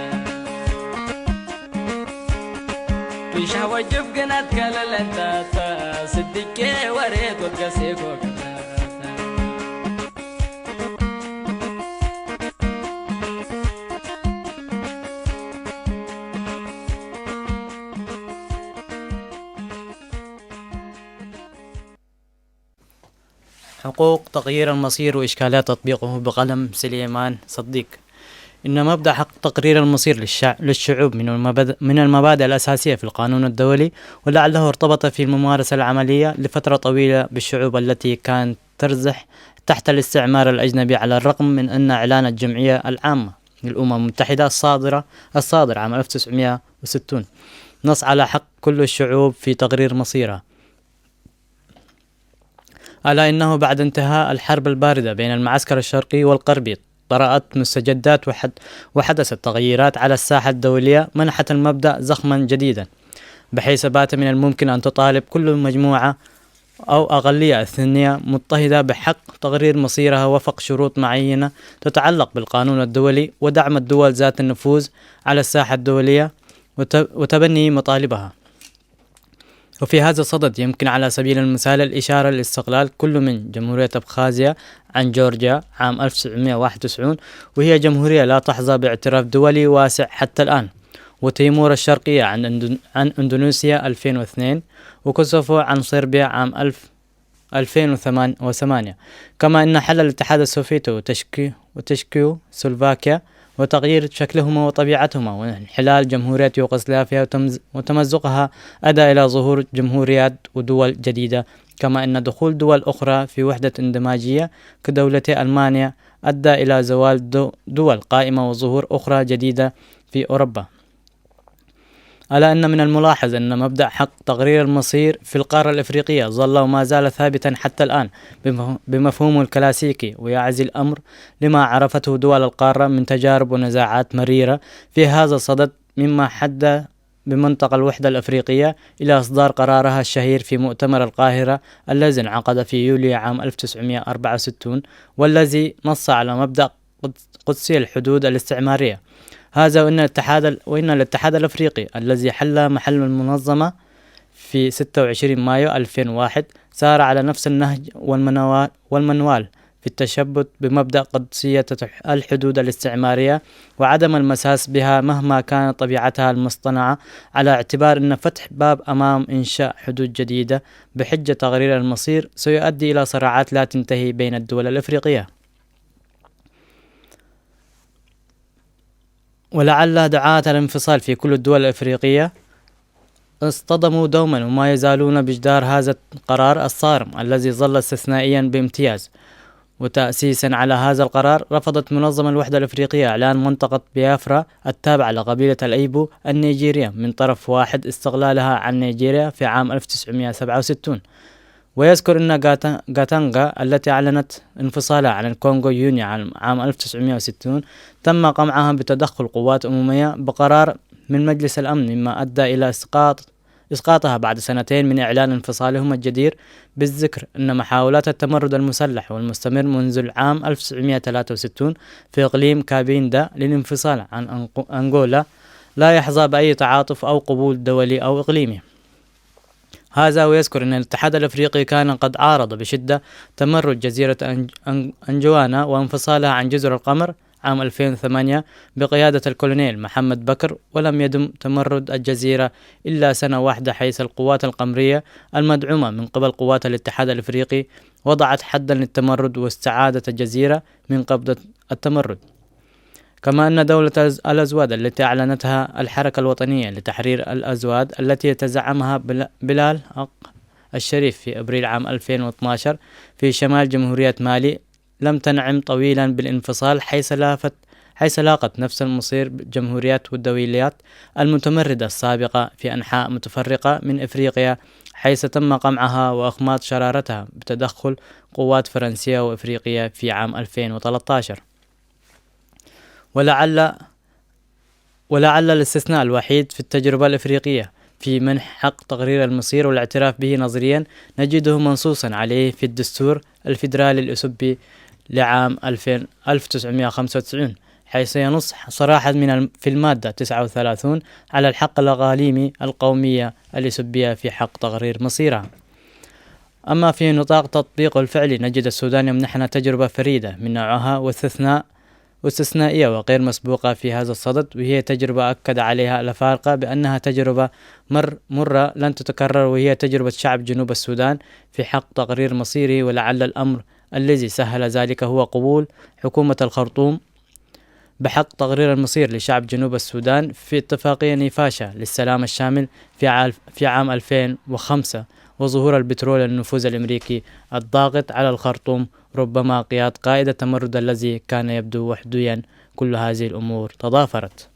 ቢሻ ወጅብ ግናት ከለለንታተ ስድኬ ወሬት ወትገሴ ኮከላተ። حقوق تغيير المصير وإشكالات تطبيقه بقلم سليمان صديق. إن مبدأ حق تقرير المصير للشع-، للشعوب من المبد-، من المبادئ الأساسية في القانون الدولي، ولعله ارتبط في الممارسة العملية لفترة طويلة بالشعوب التي كانت ترزح تحت الاستعمار الأجنبي، على الرغم من أن إعلان الجمعية العامة للأمم المتحدة الصادرة، الصادر عام ألف وتسعمية وستون، نص على حق كل الشعوب في تقرير مصيرها. ألا إنه بعد انتهاء الحرب الباردة بين المعسكر الشرقي والغربي طرأت مستجدات وحد-، وحدثت تغييرات على الساحة الدولية منحت المبدأ زخما جديدا، بحيث بات من الممكن أن تطالب كل مجموعة أو أقلية إثنية مضطهدة بحق تقرير مصيرها وفق شروط معينة تتعلق بالقانون الدولي ودعم الدول ذات النفوذ على الساحة الدولية وت-، وتبني مطالبها. وفي هذا الصدد يمكن على سبيل المثال الإشارة لاستقلال كل من جمهورية أبخازيا عن جورجيا عام ألف وتسعمية وواحد وتسعين، وهي جمهورية لا تحظى باعتراف دولي واسع حتى الآن، وتيمور الشرقية عن أندون-، عن أندونيسيا ألفين واثنين، وكوسوفو عن صربيا عام ألف، ألفين وثمانية، كما أن حل الاتحاد السوفيتي وتشكي-، وتشكيو سلوفاكيا وتغيير شكلهما وطبيعتهما وانحلال جمهورية يوغوسلافيا وتمز-، وتمزقها أدى إلى ظهور جمهوريات ودول جديدة، كما أن دخول دول أخرى في وحدة اندماجية كدولتي ألمانيا أدى إلى زوال دو-، دول قائمة وظهور أخرى جديدة في أوروبا. ألا أن من الملاحظ أن مبدأ حق تقرير المصير في القارة الإفريقية ظل وما زال ثابتا حتى الآن بمف-، بمفهومه الكلاسيكي، ويعزي الأمر لما عرفته دول القارة من تجارب ونزاعات مريرة في هذا الصدد، مما حد بمنطق الوحدة الأفريقية إلى إصدار قرارها الشهير في مؤتمر القاهرة الذي انعقد في يوليو عام ألف وتسعمية وأربعة وستين، والذي نص على مبدأ قدس-، قدسي الحدود الاستعمارية. هذا وإن الاتحاد ال-، وإن الاتحاد الأفريقي الذي حل محل المنظمة في ستة وعشرين مايو ألفين وواحد سار على نفس النهج والمنوا-، والمنوال في التشبت بمبدأ قدسية الحدود الاستعمارية وعدم المساس بها مهما كانت طبيعتها المصطنعة، على اعتبار أن فتح باب أمام إنشاء حدود جديدة بحجة تقرير المصير سيؤدي إلى صراعات لا تنتهي بين الدول الإفريقية. ولعل دعاة الانفصال في كل الدول الإفريقية اصطدموا دوما وما يزالون بجدار هذا القرار الصارم الذي ظل استثنائيا بامتياز. وتأسيسا على هذا القرار، رفضت منظمة الوحدة الإفريقية إعلان منطقة بيافرا التابعة لقبيلة الأيبو النيجيرية من طرف واحد استقلالها عن نيجيريا في عام ألف وتسعمية وسبعة وستون. ويذكر أن غاتا-، غاتانغا التي أعلنت انفصالها عن الكونغو يونيو عام، عام ألف وتسعمية وستون تم قمعها بتدخل قوات أممية بقرار من مجلس الأمن، مما أدى إلى إسقاط إسقاطها بعد سنتين من إعلان انفصالهم الجدير، بالذكر أن محاولات التمرد المسلح والمستمر منذ العام ألف وتسعمية وتلاتة وستون في إقليم كابيندا للانفصال عن أنقو-، أنغولا لا يحظى بأي تعاطف أو قبول دولي أو إقليمي. هذا ويذكر أن الاتحاد الأفريقي كان قد عارض بشدة تمرد جزيرة أنج-، أنج-، أنجوانا وانفصالها عن جزر القمر عام ألفين وثمانية بقيادة الكولونيل محمد بكر، ولم يدم تمرد الجزيرة إلا سنة واحدة، حيث القوات القمرية المدعومة من قبل قوات الاتحاد الإفريقي وضعت حدا للتمرد واستعادت الجزيرة من قبضة التمرد. كما أن دولة الأز-، الأزواد التي أعلنتها الحركة الوطنية لتحرير الأزواد التي يتزعمها بلا-، بلال حق الشريف في أبريل عام ألفين واثناشر في شمال جمهورية مالي لم تنعم طويلا بالانفصال، حيث لافت-، حيث لاقت نفس المصير جمهوريات والدوليات المتمردة السابقة في أنحاء متفرقة من إفريقيا، حيث تم قمعها وإخماد شرارتها بتدخل قوات فرنسية وإفريقية في عام ألفين وتلتاشر. ولعل ولعل الاستثناء الوحيد في التجربة الإفريقية في منح حق تقرير المصير والاعتراف به نظريا نجده منصوصا عليه في الدستور الفيدرالي الأسبي لعام ألفين، ألف وتسعمية وخمسة وتسعين، حيث ينص صراحة من الم-، في المادة تسعة وثلاثين على الحق الأقاليمي القومية الأسبية في حق تقرير مصيرها. أما في نطاق تطبيقه الفعلي، نجد السودان يمنحنا تجربة فريدة من نوعها واستثناء واستثنائية وغير مسبوقة في هذا الصدد، وهي تجربة أكد عليها الأفارقة بأنها تجربة مر مرة لن تتكرر، وهي تجربة شعب جنوب السودان في حق تقرير مصيره. ولعل الأمر الذي سهل ذلك هو قبول حكومة الخرطوم بحق تقرير المصير لشعب جنوب السودان في اتفاقية نيفاشا للسلام الشامل في عال-، في عام ألفين وخمسة، وظهور البترول النفوذ الأمريكي الضاغط على الخرطوم، ربما قياد قائد التمرد الذي كان يبدو وحديا. كل هذه الأمور تضافرت.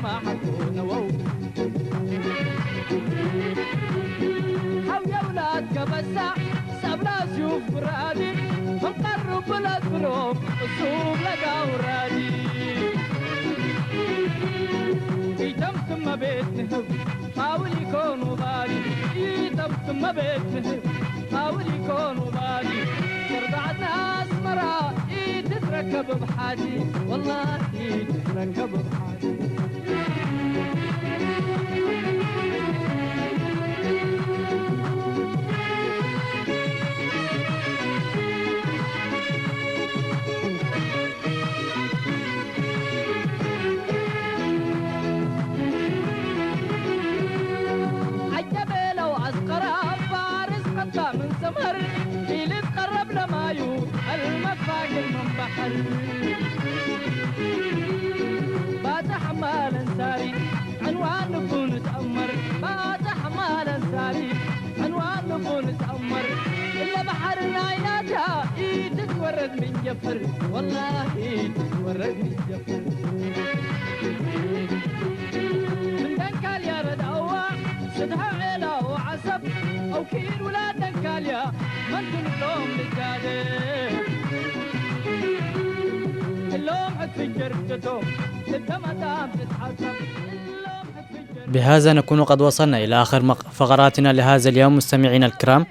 ማሕኮ ነበው ሓው የውላድ ከበሳ ሰብላ ዚዩፍ ብራዲ ፈንቀሩ ብለት ብሮም እሱብ ለጋውራዲ ኢተም ትመቤት ንህብ ፋውል ይኮኑ ባዲ ኢተም ትመቤት ንህብ ፋውል ይኮኑ ባዲ ስርዳዕና ኣስመራ ኢትትረከብ ብሓዲ ወላሂ ኢትትረከብ ብሓዲ ዓጀበ ለው ኣስቀራ ፋርስ ቀጣ ምን ሰመር ኢልትቀረብ ለማዩ ኣልመፋግል ምን በሐር ባታ ሐማል ኣንሳሪ ዕንዋን ልቡ ንትኣመር ባታ ሐማል ኣንሳሪ ዕንዋን ልቡ ንትኣመር እለ በሐር ናይናታ ኢትትወረድ ምን ጀፍር ወላሂ ኢትትወረድ ምን ጀፍር ምን ደንካል ያረዳዋ ስድሐ ዔላው ዓሰብ ኣውኪድ ውላድ ደንካልያ መን ትንብሎም ልጋደ እሎም ሕትፍጀር ብጀቶም ልተመጣም ትትሓሰብ እሎም ሕትፍጀር بهذا نكون قد وصلنا إلى آخر مق- فقراتنا لهذا اليوم. مستمعينا الكرام،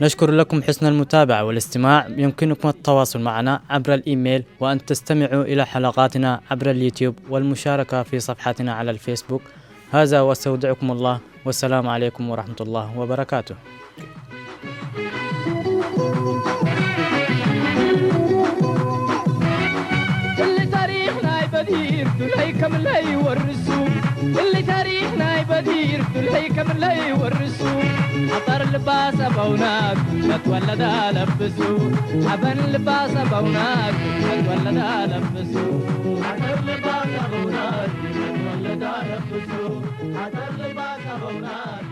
نشكر لكم حسن المتابعة والاستماع. يمكنكم التواصل معنا عبر الإيميل، وأن تستمعوا إلى حلقاتنا عبر اليوتيوب والمشاركة في صفحتنا على الفيسبوك. هذا وأستودعكم الله، والسلام عليكم ورحمة الله وبركاته. እሊ ታሪኽ ናይ በዲር ዱለይ ከምለይ ወርሱ እሊ ታሪኽ ናይ በዲር ዱለይ ከምለይ ወርሱ ሓጠር ልባ ሰበውናት መትወለዳ ለብሱ ሓበን ልባ ሰበውናት መትወለዳ ለብሱ ሓጠር ልባ ሰበውናት መትወለዳ ለብሱ ሓጠር ልባ ሰበውናት